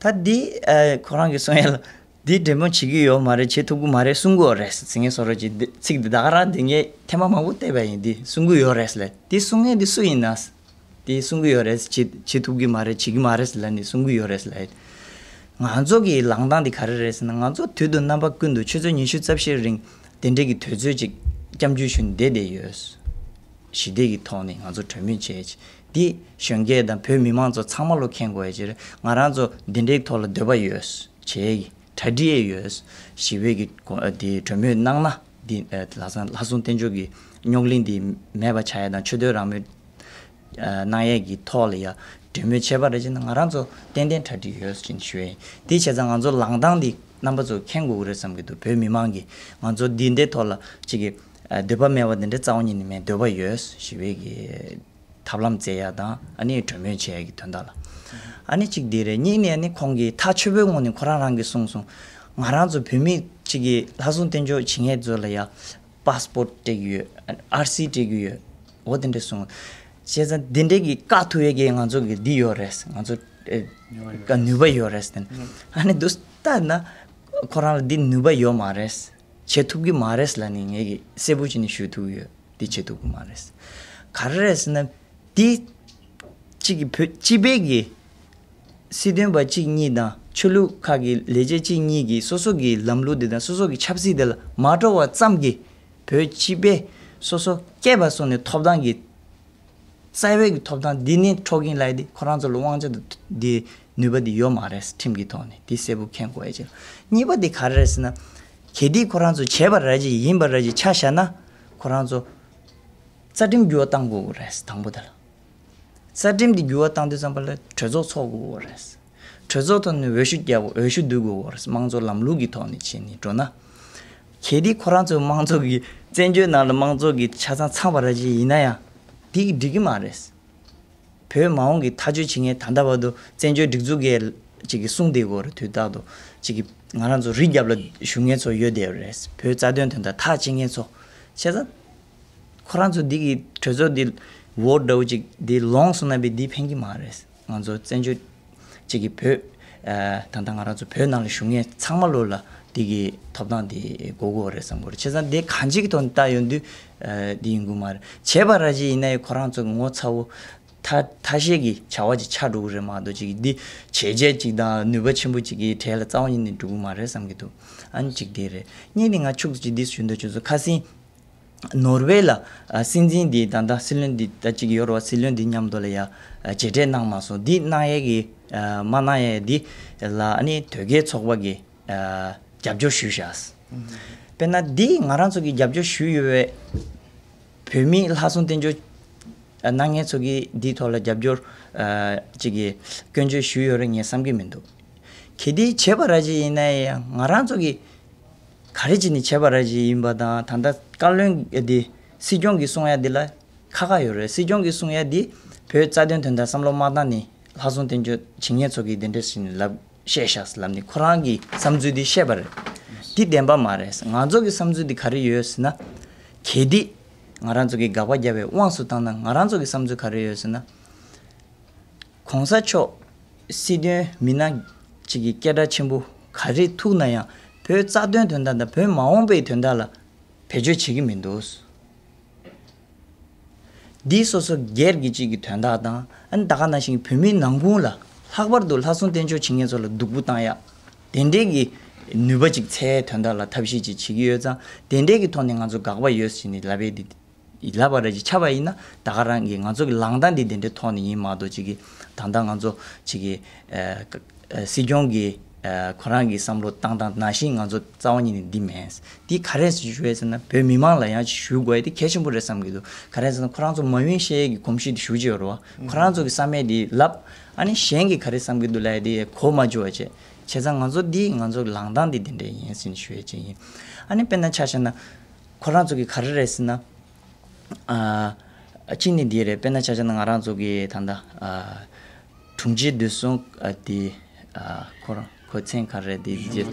ད་འདི་ཨ་ཁོ་རང་གིས་གསུང་ཡ་ལ། འདི་འབྲེལ་མོལ་བྱེད་ཀྱི་ཡོད་མ་རེད། བྱེད་ཐུབ་ཀྱི་མ་རེད་གསུང་གི་ཡོད་རེད། ཟེར་ངས་བཟོ་འདྲ་ཅིག་འདི་ཚིག་འདི་ད་ག་རང་འདི་ངས་ཐེངས་མ་མང་པོ་བལྟས་པ་ཡིན། འདི་གསུང་གི་ཡོད་རེད་ཟེར་ལབ། འདི་གསུང་མཁན་འདི་སུ་ཡིན་ན། འདི་གསུང་གི་ཡོད་རེད། བྱེད་བྱེད་ཐུབ་ཀྱི་མ་རེད། བྱེད་ཀྱི་མ་རེད་ཟེར་ལབ་ནས་གསུང་གི་ཡོད་རེད་ཟེར་ལབ། ང་ཚོ་གི་ལངས་སྟངས་འདི་ག་རེ་རེད་ཟེར་ན། ང་ཚོ་དུས་དང་རྣམ་པ་ཀུན་ཏུ་ཆུ་ཚོད་ཉི་ཤུ་རྩ་བཞིའི་རིང་དེ་འདྲའི་གི་དུས་ཚོད་ཅིག་སྐྱབས་འཇུག་ཞུས་ནས་བསྡད་བསྡད་ཡོད། ཞི་བདེ་གི་ཐོག་ནས་ང་ཚོ་གྲོས་མོལ་བྱས་ཅིག་འདི་གཞོན་སྐྱེས་དང་བོད་མི་མང་ཚོ་ཚང་མ་ལོ་མཁྱེན་དགོས་ཡ་ཅིག་རེད། ང་རང་ཚོ་འདི་འདྲའི་ཐོག་ལ་འདོད་པ་ཡོད། བྱེད་ཀྱི་གྲ་སྒྲིག་ཡོད། ཞི་བའི་གི་གོ་འདི་གྲོས་མོལ་གནང་ན་འདི་ལྷག་བསམ་ལྷག་བསམ་རྟེན་འབྱུང་གི་རྙོག་གླེང་འདི་མེད་པ་ཆགས་ཡ་དང་ཆོས་དད་རང་མོས་གནང་ཡས་ཀྱི་ཐོག་ལ་ཡ་གྲོས་མོལ་བྱས་པ་རེད་ཅེ་ན་ང་རང་ཚོ་ཏན་ཏན་གྲ་སྒྲིག་ཡོད་ཅེས་ཞུ་ཡ་ཡིན། དེ་བྱས་ཙང་ང་ཚོ་ལངས་སྟངས་འདི་རྣམ་པ་ཚོ་མཁྱེན་དགོས་ཀྱི་རེད་བསམ་གྱི་འདུག་བོད་མི་མང་གིས་ང་ཚོ་འདི་འདྲའི་ཐོག་ལ་གཅིག་གི་འདོད་པ་མེད་པ་འདི་འདྲ་རྩ་བ་ཉིད་ནས་མེད། འདོད་པ་ཡོད། ཞི་བའི་གི་ཐབས་ལམ་བཙལ་ཡ་དང་ཨ་ནི་གྲོས་མོལ་བྱེད་ཡ་གི་དོན་དག་ལ། ཨ་ནི་གཅིག་འདི་རེད། གཉིས་ནས་ཨ་ནི་ཁོང་གིས་ཐག་ཆོད་པོའི་ངང་ནས་ཁོ་རང་རང་གིས་གསུངས་སོང་། ང་རང་ཚོ་བོད་མི་གཅིག་གི་ལྷག་བསམ་རྟེན་འབྱུང་བྱེད་མཁན་ཚོ་ལ་ཡ་པཱ་སི་པོར་ཊི་སྤྲད་ཀྱི་ཡོད། ཨར་སི་སྤྲད་ཀྱི་ཡོད། འོ་དེ་འདྲ་གསུངས། བྱས་ཙང་དེ་འདྲའི་གི་བཀག་ཐུབ་ཡས་ཀྱི་ང་ཚོ་གི་འདི་ཡོད་རེད། ང་ཚོ་ཨེ་ནུས་པ་ཡོད་རེད། ནུས་པ་ཡོད་རེད་ཟེར། ཨ་ནི་འདུག་ལྟ་ན་ཁོ་རང་ལ་འདི་ནུས་པ་ཡོད་མ་རེད། བྱེད་ཐུབ་ཀྱི་མ་རེད་ལབ་ནས་ངས་གི་གསལ་པོ་བྱས་ནས་ཞུ་ཐུབ་ཀྱི་ཡོད། འདི་བྱེད་ཐུབ་ཀྱི་མ་རེད། ག་རེ་རེད་ཟེར་ན། འདི་གཅིག་གི་བོད་སྤྱི་པའི་གི་སྲིད་དོན་པ་གཅིག་གཉིས་དང་ཆོས་ལུགས་ཁག་གི་ལས་བྱེད་གཅིག་གཉིས་ཀྱིས་སོ་སོ་གི་ལམ་ལུགས་འདི་དང་སོ་སོ་གི་ཆབ་སྲིད་འདི་ལ་མ་འགྲོ་བ་ཙམ་གྱིས་བོད་སྤྱི་པའི་སོ་སོ་སྐྱེས་པ་སོང་ནས་ཐོབ་ཐང་གི་རྩ་བའི་གི་ཐོབ་ཐང་འདི་ནི་འཕྲོག་གིན་ལབ་ཡ་འདི་ཁོ་རང་ཚོ་ལ་དབང་ཆ་དང་འདི་ནུས་པ་འདི་ཡོད་མ་རེད། ཁྲིམས་ཀྱི་ཐོག་ནས་འདི་གསལ་པོ་མཁྱེན་དགོས་ཡ་ཅིག་གཉིས་པ་འདི་ག་རེ་རེད་ཟེར་ན། གལ་ཏེ་ཁོ་རང་ཚོ་བྱས་པ་ར་ཅིག་ཡིན་པ་ར་ཅིག་ཆ་བཞག་ན་ཁོ་རང་ཚོ་རྩ་ཁྲིམས་འགྱུར་བ་གཏང་དགོས་རེད། དང་པོ་དེ་ལ། རྩ་ཁྲིམས་འདི་འགྱུར་བ་བཏང་དུས་ཙམ་པ་ལ་གྲོས་ཚོགས་ཚོགས་དགོས་རེད། གྲོས་ཚོགས་ཐོག་ནས་འོས་ཤོག་རྒྱག་དགོས། འོས་ཤོག་བསྡུ་དགོས་རེད། དམངས་གཙོ་ལམ་ལུགས་ཀྱི་ཐོག་ནས་བྱས་ནས་འགྲོ་ན། གལ་ཏེ་ཁོ་རང་ཚོའི་དམངས་གཙོ་གི་བཙན་བྱོལ་ནང་ལ་དམངས་གཙོ་གི་ཆ་ཚང་ཚང་བ་ར་ཅིག་ཡིན་ན་ཡང་འདི་གི་འགྲིག་གི་མ་རེད། བོད་མ་འོངས་ཀྱི་ཐག་གཅོད་བྱེད་མཁན་ད་ལྟ་བར་དུ་བཙན་བྱོལ་སྒྲིག་འཛུགས་ཀྱི་ཅིག་གི་གསུང་བསྡད་དགོས་རེད། དུས་རྟག་ཏུ་ཅིག་གི་ང་རང་ཚོ་རི་རྒྱབ་ལ་བཞུགས་མཁན་ཚོ་ཡོད་བསྡད་རེད། བོད་རྩ་དོན་དོན་དག་ཐག་བཅད་མཁན་ཚོ། བྱས་ཙང་ཁོ་རང་ཚོ་འདི་གི་གྲོས་ཚོགས་འདི་འོ་འདྲ་བོ་ཅིག་འདི་ལོངས་སུ་གནང་བའི་འདི་ཕན་གྱི་མ་རེད། ང་ཚོ་བཙན་བྱོལ་གཅིག་གི་བོད་ཨ་ད་ལྟ་ང་རང་ཚོ་བོད་ནང་ལ་བཞུགས་མཁན་ཚང་མ་ལོ་ལ་འདི་གི་ཐོབ་ཐང་འདི་དགོས་དགོས་རེད་བསམ་གྱི་རེད། བྱས་ཙང་འདི་གང་ཅིག་གི་ཐོག་ནས་ལྟ་ཡོང་དུས་ཨ་འདི་ཡིན་དགོས་མ་རེད། བྱས་པ་ར་ཅིག་ཡིན་ན་ཡང་ཁོ་རང་ཚོ་གི་ངོ་ཚ་བོ་ཐ་ཐ་ཤལ་གྱི་བྱ་བ་ཅིག་ཆགས་འགྲོ་གི་རེད་མ་གཏོགས་ཅིག་འདི་བྱས་རྗེས་ཅིག་དང་ནུས་པ་ཆེན་པོ་ཅིག་གི་གྲས་ལ་རྩ་བ་ཉིད་ནས་འགྲོ་གི་མ་རེད་བསམ་གྱི་འདུག་ཨ་ནི་གཅིག་དེ་རེད། གཉིས་ནི་ང་ཕྱུགས་ཅིག་འདི་ཞུ་འདོད་བྱུང་སོང་། ཁ་སང་ནོར་ཝེ་ལ་ཨ་སྲིད་འཛིན་འདི་ད་ལྟ་སྲིད་བློན་འདི་ད་ཅིག་ཡོད་རེད་བ། སྲིད་བློན་འདི་མཉམ་དུ་ལ་ཡ་ཨ་མཇལ་འཕྲད་གནང་མ་སོང་། འདི་གནང་ཡས་ཀྱི་ཨ་མ་གནང་ཡས་འདི་ལ་ཨ་ནི་དོལ་རྒྱལ་ཚོགས་པ་གི་ཨ་རྒྱབ་སྐྱོར་ཞུས་བཞག་དཔེར་ན་འདི་ང་རང་ཚོ་གི་རྒྱབ་སྐྱོར་ཞུས་ཡོད་པའི་བོད་མིའི་ལྷག་བསམ་རྟེན་འབྱུང་གནང་མཁན་ཚོ་གིས་འདིའི་ཐོག་ལ་རྒྱབ་སྐྱོར་ཨ་ཅིག་གི་སྐྱོན་བརྗོད་ཞུས་ཡོད་རེད་ངས་བསམ་གྱི་མི་འདུག་གལ་ཏེ་བྱས་པ་ར་ཅིག་ཡིན་ན་ཡང་ང་རང་ཚོ་གི་ག་རེ་བྱས་ནས་བྱས་པ་ར་ཅིག་ཡིན་པ་དང་ད་ལྟ་བཀའ་བློན་འདི་སྲིད་སྐྱོང་གིས་གསུང་ཡ་འདི་ལ་ཁག་ཁག་ཡོད་རེད། སྲིད་སྐྱོང་གིས་གསུང་ཡ་འདི་བོད་རྩ་དོན་དོན་དག་བསམ་བློ་མ་བཏང་ནས་ལྷག་བསམ་རྟེན་འབྱུང་བྱེད་མཁན་ཚོ་གིས་འདི་འདྲ་ཞིག་ལབ། བཤད་ཤག་ལབ་ནས་ཁོ་རང་གི་བསམ་ཚུལ་འདི་བཤད་པ་རེད། འདི་བདེན་པ་མ་རེད། ང་ཚོ་གི་བསམ་ཚུལ་འདི་ག་རེ་ཡོད་ཟེར་ན། གལ་ཏེ་ང་རང་ཚོ་གི་དགག་པ་རྒྱབ་པའི་དབང་དུ་བཏང་ན་ང་རང་ཚོ་གི་བསམ་ཚུལ་ག་རེ་ཡོད་ཟེར་ན། གོང་ས་མཆོག་སྲིད་དོན་མི་སྣ་གཅིག་གི་སྐད་གྲགས་ཆེན་པོ་ག་རེ་ཐུག་ན་ཡང་བོད་རྩ་དོན་དོན་དག་དང་བོད་མ་འོངས་པའི་དོན་དག་ལ་བེད་སྤྱོད་བྱེད་ཀྱི་མི་འདུག་འདི་སོ་སོ་སྒེར་གྱི་གཅིག་གི་དོན་དག་དང་ཨ་ནི་ད་ག་ནང་བཞིན་བོད་མིའི་ནང་ཁུངས་ལ་ལྷག་པར་དུ་ལྷག་བསམ་རྟེན་འབྱུང་བྱེད་མཁན་ཚོ་ལ་སྡུག་པོ་བཏང་ཡ། དེ་འདྲའི་གི་ནུས་པ་ཅིག་འཚོལ་དོན་དག་ལ་ཐབས་ཤེས་ཅིག་བྱེད་ཀྱི་ཡོད་ཙང་དེ་འདྲའི་གི་ཐོག་ནས་ང་ཚོ་དགག་པ་ཡོད་ཟེར་ནས་ལབ་པའི་འདི་ལབ་པ་ར་ཅིག་ཆགས་པ་ཡིན་ན་ད་ག་རང་གི་ང་ཚོ་གི་ལངས་སྟངས་འདི་དེ་འདྲའི་ཐོག་ནས་ཡིན་མ་གཏོགས་ཅིག་གི་ད་ལྟ་ང་ཚོ་ཅིག་གི་ཨ། སྲིད་སྐྱོང་གིས་ཁོ་རང་གི་བསམ་བློ་བཏང་སྟངས་ནང་བཞིན་ང་ཚོ་རྩ་བ་ཉིད་ནས་འདི་མེད། འདི་ག་རེ་ཞུ་ཡས་ཟེར་ན་བོད་མི་མང་ལ་ཡང་ཞུ་དགོས་ཡས་དེ་གལ་ཆེན་པོ་རེད་བསམ་གྱི་འདུག་ག་རེ་ཟེར་ན་ཁོ་རང་ཚོ་མ་ཡིན་ཤེས་ཡས་ཀྱི་གོམས་གཤིས་དེ་ཞུ་གི་ཡོད་རེད་བ། ཁོ་རང་ཚོ་གི་བསམ་ཡས་དེ་ལབ། ཨ་ནི་གཞན་གྱིས་ག་རེ་བསམ་གྱི་འདུག་ལབ་ཡས་དེ་གོ་མ་བཅུག་པ་བྱས། བྱས་ཙང་ང་ཚོ་འདི་ང་ཚོ་གི་ལངས་སྟངས་འདི་འདི་འདྲས་ཡིན་ཟེར་ནས་ཞུ་ཡས་ཅིག་ཡིན། ཨ་ནི་དཔེར་ན་ཆ་བཞག་ན་ཁོ་རང་ཚོ་གི་ག་རེ་རེད་ཟེར་ན། ཨ། གཅིག་ནི་འདི་རེད། དཔེར་ན་ཆ་བཞག་ན་ང་རང་ཚོ་གི་ད་ལྟ་ཨ། དྲུང་ཆེ་བདུད་སྲུང་ཨ་དེ་ཨ། ཁོ་རང་ཁོ་མཚན་ག་རེ་རེད་དེ་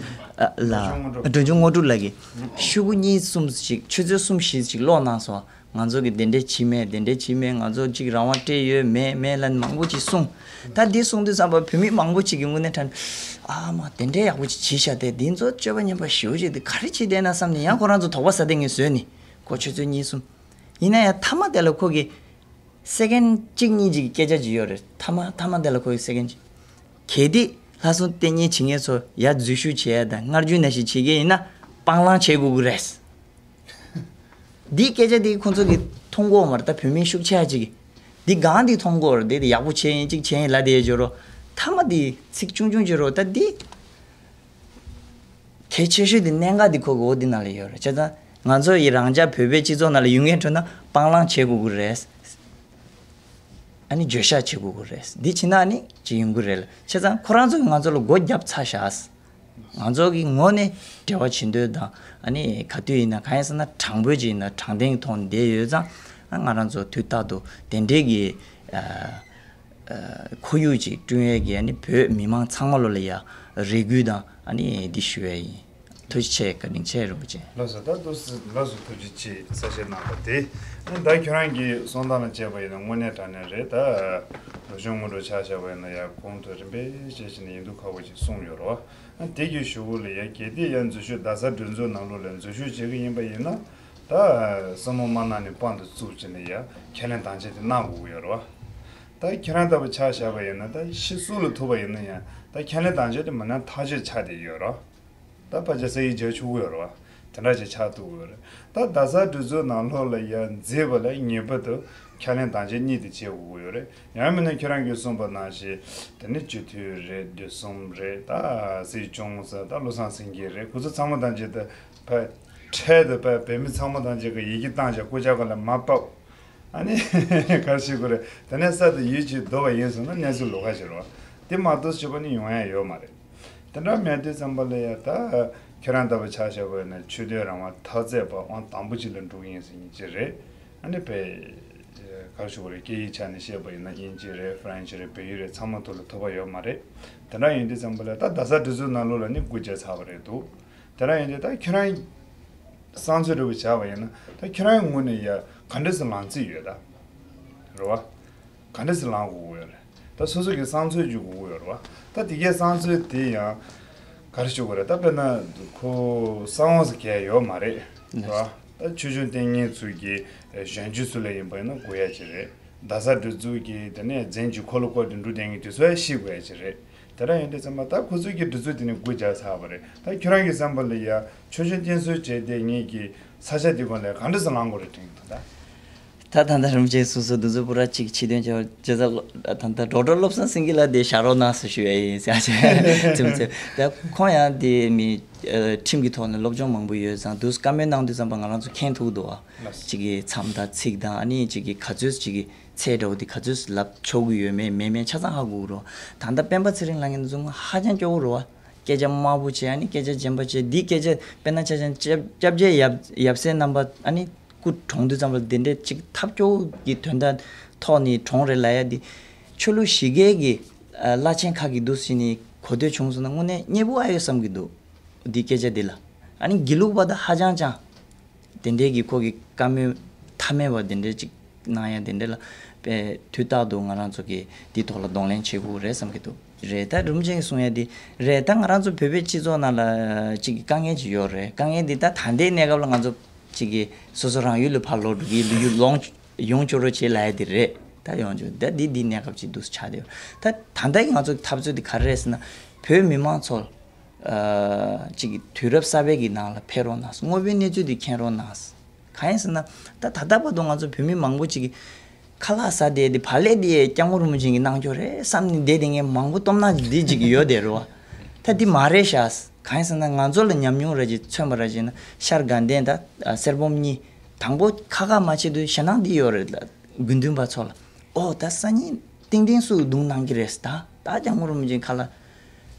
ཨ་ལ་དྲུང་ཆེ་དངོས་གྲུབ་ལགས་ཀྱིས་ཤོག་གུ་གཉིས་གསུམ་ཞིག་ཆུ་ཚོད་གསུམ་བཞི་ཞིག་ཀློག་གནང་སོང་། ང་ཚོ་གི་དེ་འདྲས་བྱེད་མེད་དེ་འདྲས་བྱེད་མེད། ང་ཚོ་གཅིག་རང་དབང་སྤྲད་ཡོད་མེད་མེད་ལབ་མང་པོ་ཅིག་གསུངས། ད་འདི་གསུངས་དུས་ཙམ་པ་བོད་མི་མང་པོ་ཅིག་གི་དངོས་གནས་དྲན་ཨ་མ་དེ་འདྲས་ཡག་པོ་ཅིག་བྱས་ཤག་དེ་འདི་ཚོ་སྤྱོད་པ་ངན་པ་ཞེ་པོ་ཅིག་དེ་ག་རེ་བྱེད་བསྡད་ན་བསམ་ནས་ཡང་ཁོ་རང་ཚོ་དོགས་པ་ཟ་དེ་ངས་བཟོས་ནི་ཁོ་ཆུ་ཚོད་གཉིས་གསུམ། ཡིན་ན་ཡང་མཐའ་མ་དེ་ལ་ཁོ་གི་སེ་ཀེན་གཅིག་གཉིས་ཅིག་གི་སྐད་ཆ་ཅིག་ཡོད་རེད། མཐའ་མ་མཐའ་མ་དེ་ལ་ཁོ་གི་སེ་ཀེན་གཅིག་གལ་ཏེ་ལྷག་བསམ་རྟེན་གཉིས་བྱེད་མཁན་ཚོ་ཡར་འཛུལ་ཞུགས་བྱེད་ཡ་དང་སྔར་རྒྱུན་ནང་བཞིན་བྱེད་མཁན་ཡིན་ན་སྤང་བླང་བྱེད་དགོས་ཀྱི་རེད། འདིའི་སྐད་ཆ་འདི་ཁོང་ཚོ་གིས་མཐོང་གི་ཡོད་མ་རེད། ད་བོད་མི་ཤུགས་ཆེ་ཅིག་གིས་ འདི་གང་འདི་མཐོང་གོ་ར། འདི་འདི་ཡག་པོ་བྱས་ཡིན་གཅིག་བྱས་ཡིན་ལ་དེ་ཡོད་ཅོ་རོ། ཐ་མ་འདི་ཚིག་ཆུང་ཆུང་ཅོ་རོ། ད་འདི་གལ་ཆེ་ཤོས་འདི་གནད་འགག་འདི་ཁོ་གི་འོ་འདི་ནང་ལ་ཡོད་ར། བྱས་ཙང་ང་ཚོ་ཡི་རང་ཅག་བོད་པའི་སྤྱི་ཚོགས་ནང་ལ་ཡོང་མཁན་ཁྲོད་ན་སྤང་བླང་བྱེད་དགོས་ཀྱི་རེད། ཨ་ནི་བརྗོད་བཤད་བྱེད་དགོས་ཀྱི་རེད། འདི་བྱས་ན་ཨ་ནི་ཅི་ཡོང་གི་རེད་ལ། བྱས་ཙང་ཁོ་རང་ཚོ་གི་ང་ཚོ་ལ་སྒོ་བརྒྱབ་ཚར་ཤག་ང་ཚོ་གི་ངོས་ནས་འབྲེལ་བ་བྱེད་འདོད་དང་། ཨ་ནི་ག་དུས་ཡིན་ན་གང་ཡིན་ཟེར་ན་དྲང་པོ་ཅིག་ཡིན་ན་དྲང་བདེན་གྱི་ཐོག་ནས་བསྡད་ཡོད་ཙང་། ཨ་ང་རང་ཚོ་དུས་རྟག་ཏུ་དེ་འདྲའི་གི་ཨ་ཨ་ཁོར་ཡུག་ཅིག་བསྐྲུན་ཡས་ཀྱི་ཨ་ནི་བོད་མི་མང་ཚང་མ་ལོ་ལ་ཡ་རེ་སྐུལ་དང་ཨ་ནི་འདི་ཞུ་ཡས་ཡིན། ཐུགས་རྗེ་ཆེ། བཀའ་དྲིན་ཆེ་རིན་པོ་ཆེ། ལགས་སོ། ད་ཏུ་སི་ལགས་སོ། ཐུགས་རྗེ་ཆེ། གསལ་བཤད་གནང་བ་དེ། ཨ་ནི་ད་ཁྱོད་རང་གི་གསུང་སྟངས་ལ་དཔྱད་པ་ཡིན་ན་དངོས་གནས་དྲང་གནས་རེད། ད་ལོ་གཞོན་སྔོན་འགྲོ་ཆ་བཞག་པ་ཡིན་ན་ཡ་གོང་དུ་རིམ་པས་བཤད་བཞིན་ཡིན་དུས་ཁག་པོ་ཅིག་གསུངས་ཡོད་རེད་བ། ཨ་དེ་གི་གཞུག་གུ་ལ་ཡ་གལ་ཏེ་ཡ་འཛུལ་ཞུགས་རྡ་ས་གྲོས་ཚོགས་ནང་ལོགས་ལ་འཛུལ་ཞུགས་བྱེད་ཀྱི་ཡིན་པ་ཡིན་ན། ད་བསམ་བློ་མ་གནང་ནས་དཔང་དུ་བཙུགས་བྱས་ནས་ཡ་ཁས་ལེན་དམ་བཅའ་དེ་གནང་དགོས་ཀྱི་ཡོད་རེད་བ། ད་ཁྱེད་རང་ལྟ་བུ་ཆ་བཞག་པ་ཡིན་ན་ད་ཕྱི་སུ་ལ་ཐུག་པ་ཡིན་ན་ཡང་ད་ཁས་ལེན་དམ་བཅའ་དེ་མ་གནང་ཐག་ཆོད་ཆགས་བསྡད་ཡོད་རེད་བ། ད་ཕལ་ཆེར་ས་ཡིག་རྒྱག་ཆོག་གི་ཡོད་རེད་བ། དེ་འདྲ་ཞིག་ཆགས་ཐུབ་ཀྱི་ཡོད་རེད། ད་རྡ་ས་གྲོས་ཚོགས་ནང་ལོགས་ལ་ཡ་འཛུལ་བ་ལ་ངེས་པར་དུ་ཁས་ལེན་དམ་བཅའ་གཉིས་དེ་བྱེད་དགོས་ཀྱི་ཡོད་རེད། ཡང་མིན་ན་ཁྱེད་རང་གིས་གསུངས་པ་ནང་བཞིན་དེ་ནི་སྤྱི་འཐུས་རེད། བདུད་གསུམ་རེད། ད་སྲིད་སྐྱོང་ཟེར་ད་བློ་བཟང་སེང་གེ་རེད། ཁོ་ཚོ་ཚང་མ་དང་བཅས་ཏེ་ཕ་འཕྲལ་དུ་ཕ་བོད་མི་ཚང་མ་དང་བཅས་ཀྱི་ཡི་གེ་བཏང་བྱས་སྐུ་ཕྱྭ་ཁ་ལ་མར་ཕབ། ཨ་ནི་ག་རེ་ཞུ་དགོས་རེད། དེ་ནས་གསར་དུ་ཡུལ་གྱིས་བསྡུ་བ་ཡིན་ཟེར་ན་གནས་ཚུལ་ལོགས་ཀ་ཞིག་རེད་བ། དེ་མ་གཏོགས་སྤྱི་པ་ནི་ཡོང་ཡ་ཡོད་མ་རེད། དེ་འདྲ་མེད་དུས་ཙམ་པ་ལ་ཡ་ད་ཁྱེད་རང་ལྟ་བུ་ཆ་བཞག་པ་ཡིན་ན་ཆོས་དད་རང་དབང་འཐབ་རྩོད་པ་དབང་དང་པོ་གཅིག་ལ་འགྲོ་གི་ཡིན་ཟེར་མཁན་ཅིག་རེད། ཨ་ནི་བས་ག་རེ་ཞུ་དགོས་རེད། སྐད་ཡིག་ཆ་ནས་བཤད་པ་ཡིན་ན་དབྱིན་ཇི་རེད། ཧྥ་རན་ཤི་རེད། བལ་ཡུལ་རེད། ཚང་མ་ཐོག་ལ་ཐུབ་པ་ཡོད་མ་རེད། དེ་འདྲ་ཡིན་དུས་ཙམ་པ་ལ་ད་རྡ་ས་གྲོས་ཚོགས་ནང་ལོགས་ལ་ནི་སྒུག་བྱས་ཚར་བ་རེད་འདུག་དེ་འདྲ་ཡིན་དུས་ད་ཁྱེད་རང་བསམ་ཚུལ་འདྲ་བོ་བྱས་པ་ཡིན་ན་ད་ཁྱེད་རང་ངོས་ནས་ཡ་ག་འདྲ་སེ་ལངས་རྩིས་ཡོད་ད། རེད་བ། ག་འདྲ་སེ་ལངས་དགོས་ཀྱི་ཡོད་རེད། ད་སོ་སོ་གི་བསམ་ཚུལ་བརྗོད་དགོས་ཀྱི་ཡོད་རེད་བ། ད་དེ་གའི་བསམ་ཚུལ་དེ་ཡང་ག་རེ་ཞུ་དགོས་རེད། ད་དཔེར་ན་ཁོ་གསང་བ་ཟེར་མཁན་ཡོད་མ་རེད། རེད་བ། ད་ཆོས་སྐྱོང་ལྟས་ངན་ཚོ་གི་གཞོན་སྐྱེས་ཚོ་ལ་ཡིན་པ་ཡིན་ན་དགོས་ཡ་ཅིག་རེད། རྡ་ས་གྲོས་ཚོགས་ཀྱི་དེ་ནས་འཛིན་གྱི་འཁོར་ལོ་བསྐོར་ཏེ་འགྲོ་བསྡད་མཁན་དེ་ཚོ་ཡང་ཤེས་དགོས་ཡ་ཅིག་རེད། དེ་འདྲ་ཡིན་དུས་ཙམ་པ་ད་ཁོ་ཚོ་གི་གྲོས་ཚོགས་དེ་ནས་སྒུག་བྱས་ཚར་བ་རེད། ད་ཁྱོད་རང་གི་བསམ་པ་ལ་ཡ་ཆོས་སྐྱོང་བསྟེན་གསོལ་བྱས་ཏེ་ངེད་ཀྱི་ས་ཆ་དེ་གོ་ལ་ག་འདྲ་སེ་ལངས་དགོས་རེད་དྲན་གྱི་འདུག་ད། ད་ད་ལྟ་རིན་པོ་ཆེ་གསུངས་སོང་། འདི་ཚོ་པུ་ར་གཅིག་ཕྱི་དོན་ཆེ་བ་ཇི་ལྟར་ད་ལྟ་ཌོག་ཊར་བློ་བཟང་སེང་གེ་ལགས་དེ་བཞག་རོགས་གནང་ཟེར་ཞུ་ཡ་ཡིན་ཟེར་ཡ་ཅིག་ཚིམ་ཚིམ། ད་ཁོང་ཡང་དེ་མི་ཁྲིམས་ཀྱི་ཐོག་ནས་སློབ་སྦྱོང་མང་པོ་ཡོད་ཙང་འདུག་བཀའ་མོལ་གནང་དུས་ཙམ་པ་ང་རང་ཚོ་མཁྱེན་ཐུབ་འདུག་ཨ། ལགས། གཅིག་གི་མཚམས་དང་ཚིག་དང་ཨ་ནི་གཅིག་གི་ག་ཚོད་གཅིག་གི་ཚད་འདྲ་བོ་དེ་ག་ཚོད་ལབ་ཆོག་གི་ཡོད་མེད་མེད་མེད་ཆ་ཚང་ཧ་གོ་གི་རེད། ད་ལྟ་སྤེན་པ་ཚེ་རིང་ལབ་མཁན་དེ་ཚོ་ཧ་ཅང་སྐྱོ་བོ་རེད་བ། སྐད་ཆ་དམའ་པོ་བྱས། ཨ་ནི་སྐད་ཆ་རྗེན་པ་བྱས། འདི་སྐད་ཆ་དཔེར་ན་ཆ་ཆ་སྐྱབས་སྐྱབས་རྗེ་ཡབ་ཡབ་སྲས་རྣམ་པ་ཨ་ནི་སྐུ་གྲོངས་དུས་ཙམ་པ་ལ་དེ་འདྲའི་ཅིག་ཐབས་སྐྱོ་བོ་གི་དོན་དག་ཐོག་ནས་གྲོངས་རེད་ལབ་ཡ་འདི་ཆོས་ལུགས་བཞི་གའི་གི་བླ་ཆེན་ཁག་གི་འདུག་སེ་ནས་གོ་ཐོས་བྱུང་སོང་ན་དངོས་གནས་མཉེས་པོ་ཨ་ཡོད་བསམ་གྱི་འདུག་འདི་སྐད་ཆ་འདི་ལ་ཨ་ནི་དགེ་ལུགས་པ་དང་ཧ་ཅང་ཅང་དེ་འདྲའི་གི་ཁོ་གི་བཀའ་མོལ་ཐ་མལ་བ་དེ་འདྲའི་ཅིག་གནང་ཡ་དེ་འདྲ་ལ་དཔེ་དུས་རྟག་ཏུ་ང་རང་ཚོ་གིས་འདི་ཐོག་ལ་གདོང་ལེན་བྱེད་དགོས་རེད་བསམ་གྱི་འདུག་རེད། ད་རིན་པོ་ཆེ་གིས་གསུང་ཡ་འདི་རེད། ད་ང་རང་ཚོ་བོད་པའི་སྤྱི་ཚོགས་ནང་ལ་ཅིག་གི་དཀའ་ངལ་ཅིག་ཡོད་རེད། དཀའ་ངལ་འདི་ད་ད་ལྟའི་གནས་སྐབས་ལ་ང་ཚོ་ཅིག་གི་སོ་སོ་རང་ཡུལ་ལ་ཕར་ལོག་འགྲོ་གི་ལོ་རྒྱུས་ལོང་ཡོང་ཆོག་རོགས་བྱེད་ལབ་ཡ་འདི་རེད། ད་ཡོང་ཆོག་ད་འདི་འདི་གནས་སྐབས་ཅིག་འདུག་ཆགས་བསྡད་ཡོད། ད་ད་ལྟའི་ང་ཚོ་གི་འཐབ་རྩོད་འདི་ག་རེ་རེད་ཟེར་ན་བོད་མི་མང་ཚོ་ཅིག་གི་དུས་རབས་གསར་པའི་གི་ནང་ལ་ཕེབས་རོགས་གནང་། དངོས་པོའི་གནས་ཚུལ་འདི་མཁྱེན་རོགས་གནང་། གང་ཡིན་ཟེར་ན་ད་ད་ལྟ་བར་དུ་ང་ཚོ་བོད་མི་མང་པོ་ཅིག་གི་ཁ་ལག་ཟ་བསྡད་དེ་བག་ལེབ་འདི་སྐྱབས་མགོན་རིན་པོ་ཆེ་གི་གནང་ཕྱོགས་རེད་བསམ་ནས་བསྡད་དེ་ངས་མང་པོ་སྟོབས་ན་འདི་ཅིག་ཡོད་དེ་རེད་བ། ད་འདི་མ་རེད་ཤག་གང་ཡིན་ཟེར་ན་ང་ཚོ་ལ་ཉམས་མྱོང་ར་ཅིག་མཚོན་པ་ར་ཅིག་ན་ཤར་དགའ་ལྡན་དང་གསེར་སྦོམ་གཉིས་དང་པོ་ཁ་ཁ་མ་བྱེད་དུས་ཞེད་སྣང་འདི་ཡོད་རེད། དགེ་འདུན་པ་ཚོ་ལ་ཨོ་ད་སང་ཉིན་ཏིང་ཏིང་སུ་རྡུང་གནང་གི་རེད་ད། ད་སྐྱབས་མགོན་རིན་པོ་ཆེ་ཁ་ལ་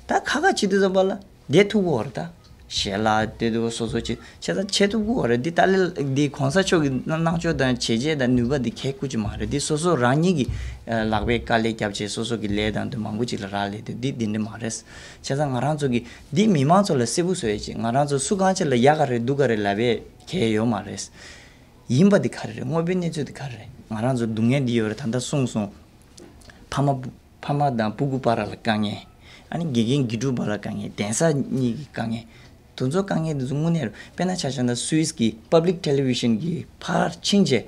ད་ཁ་ཁ་བྱེད་དུས་ཙམ་པ་ལ་བསྡད་ཐུབ་ཀྱི་ཡོད་རེད་ད། ཞལ་ལག་དེ་དུ་སོ་སོ་བྱེད་བྱས་ཙང་བྱེད་ཐུབ་ཀྱི་ཡོད་རེད། འདི་ཏཱ་ལའི་འདི་གོང་ས་མཆོག་གི་གནང་ཕྱོགས་དང་བྱས་རྗེས་དང་ནུས་པ་འདི་ཁེ་ཁུ་ཅིག་མ་རེད། འདི་སོ་སོ་རང་ཉིད་ཀྱི་ལག་པའི་དཀའ་ལས་བརྒྱབ་བྱས་སོ་སོ་གི་ལས་དང་དུ་མང་པོ་ཅིག་ལ་རག་ལས་དུ་འདི་འདི་འདྲ་མ་རེད། བྱས་ཙང་ང་རང་ཚོ་གི་འདི་མི་མང་ཚོ་ལ་གསལ་པོ་བཟོ་ཡས་ཅིག་ང་རང་ཚོ་སུ་གང་ཅིག་ལ་ཡག་ག་རེད་སྡུག་ག་རེད་ལབ་པའི་གལ་ཡོད་མ་རེད། ཡིན་པ་འདི་ག་རེ་རེད། དངོས་པོའི་གནས་ཚུལ་འདི་ག་རེ་རེད། ང་རང་ཚོ་སྡུག་བསྔལ་འདི་ཡོད་རེད། ད་ལྟ་གསུངས་སོང་། ཕ་མ་བུ་ཕ་མ་དང་སྤུ་གུ་བར་ལ་དཀའ་ངལ། ཨ་ནི་དགེ་རྒན་དགེ་ཕྲུག་བར་ལ་དཀའ་ངལ། གདན་ས་གཉིས་ཀྱི་དཀའ་ངལ། དེ་ཚོ་དཀའ་ངལ་འདི་ཚོ་དངོས་གནས་རེད། དཔེར་ན་ཆ་བཞག་ན་སུད་སི་གི་པབ་ལིག་ཊེ་ལི་ཝི་ཤན་གི་ཕར་ཕྱིན་བྱས་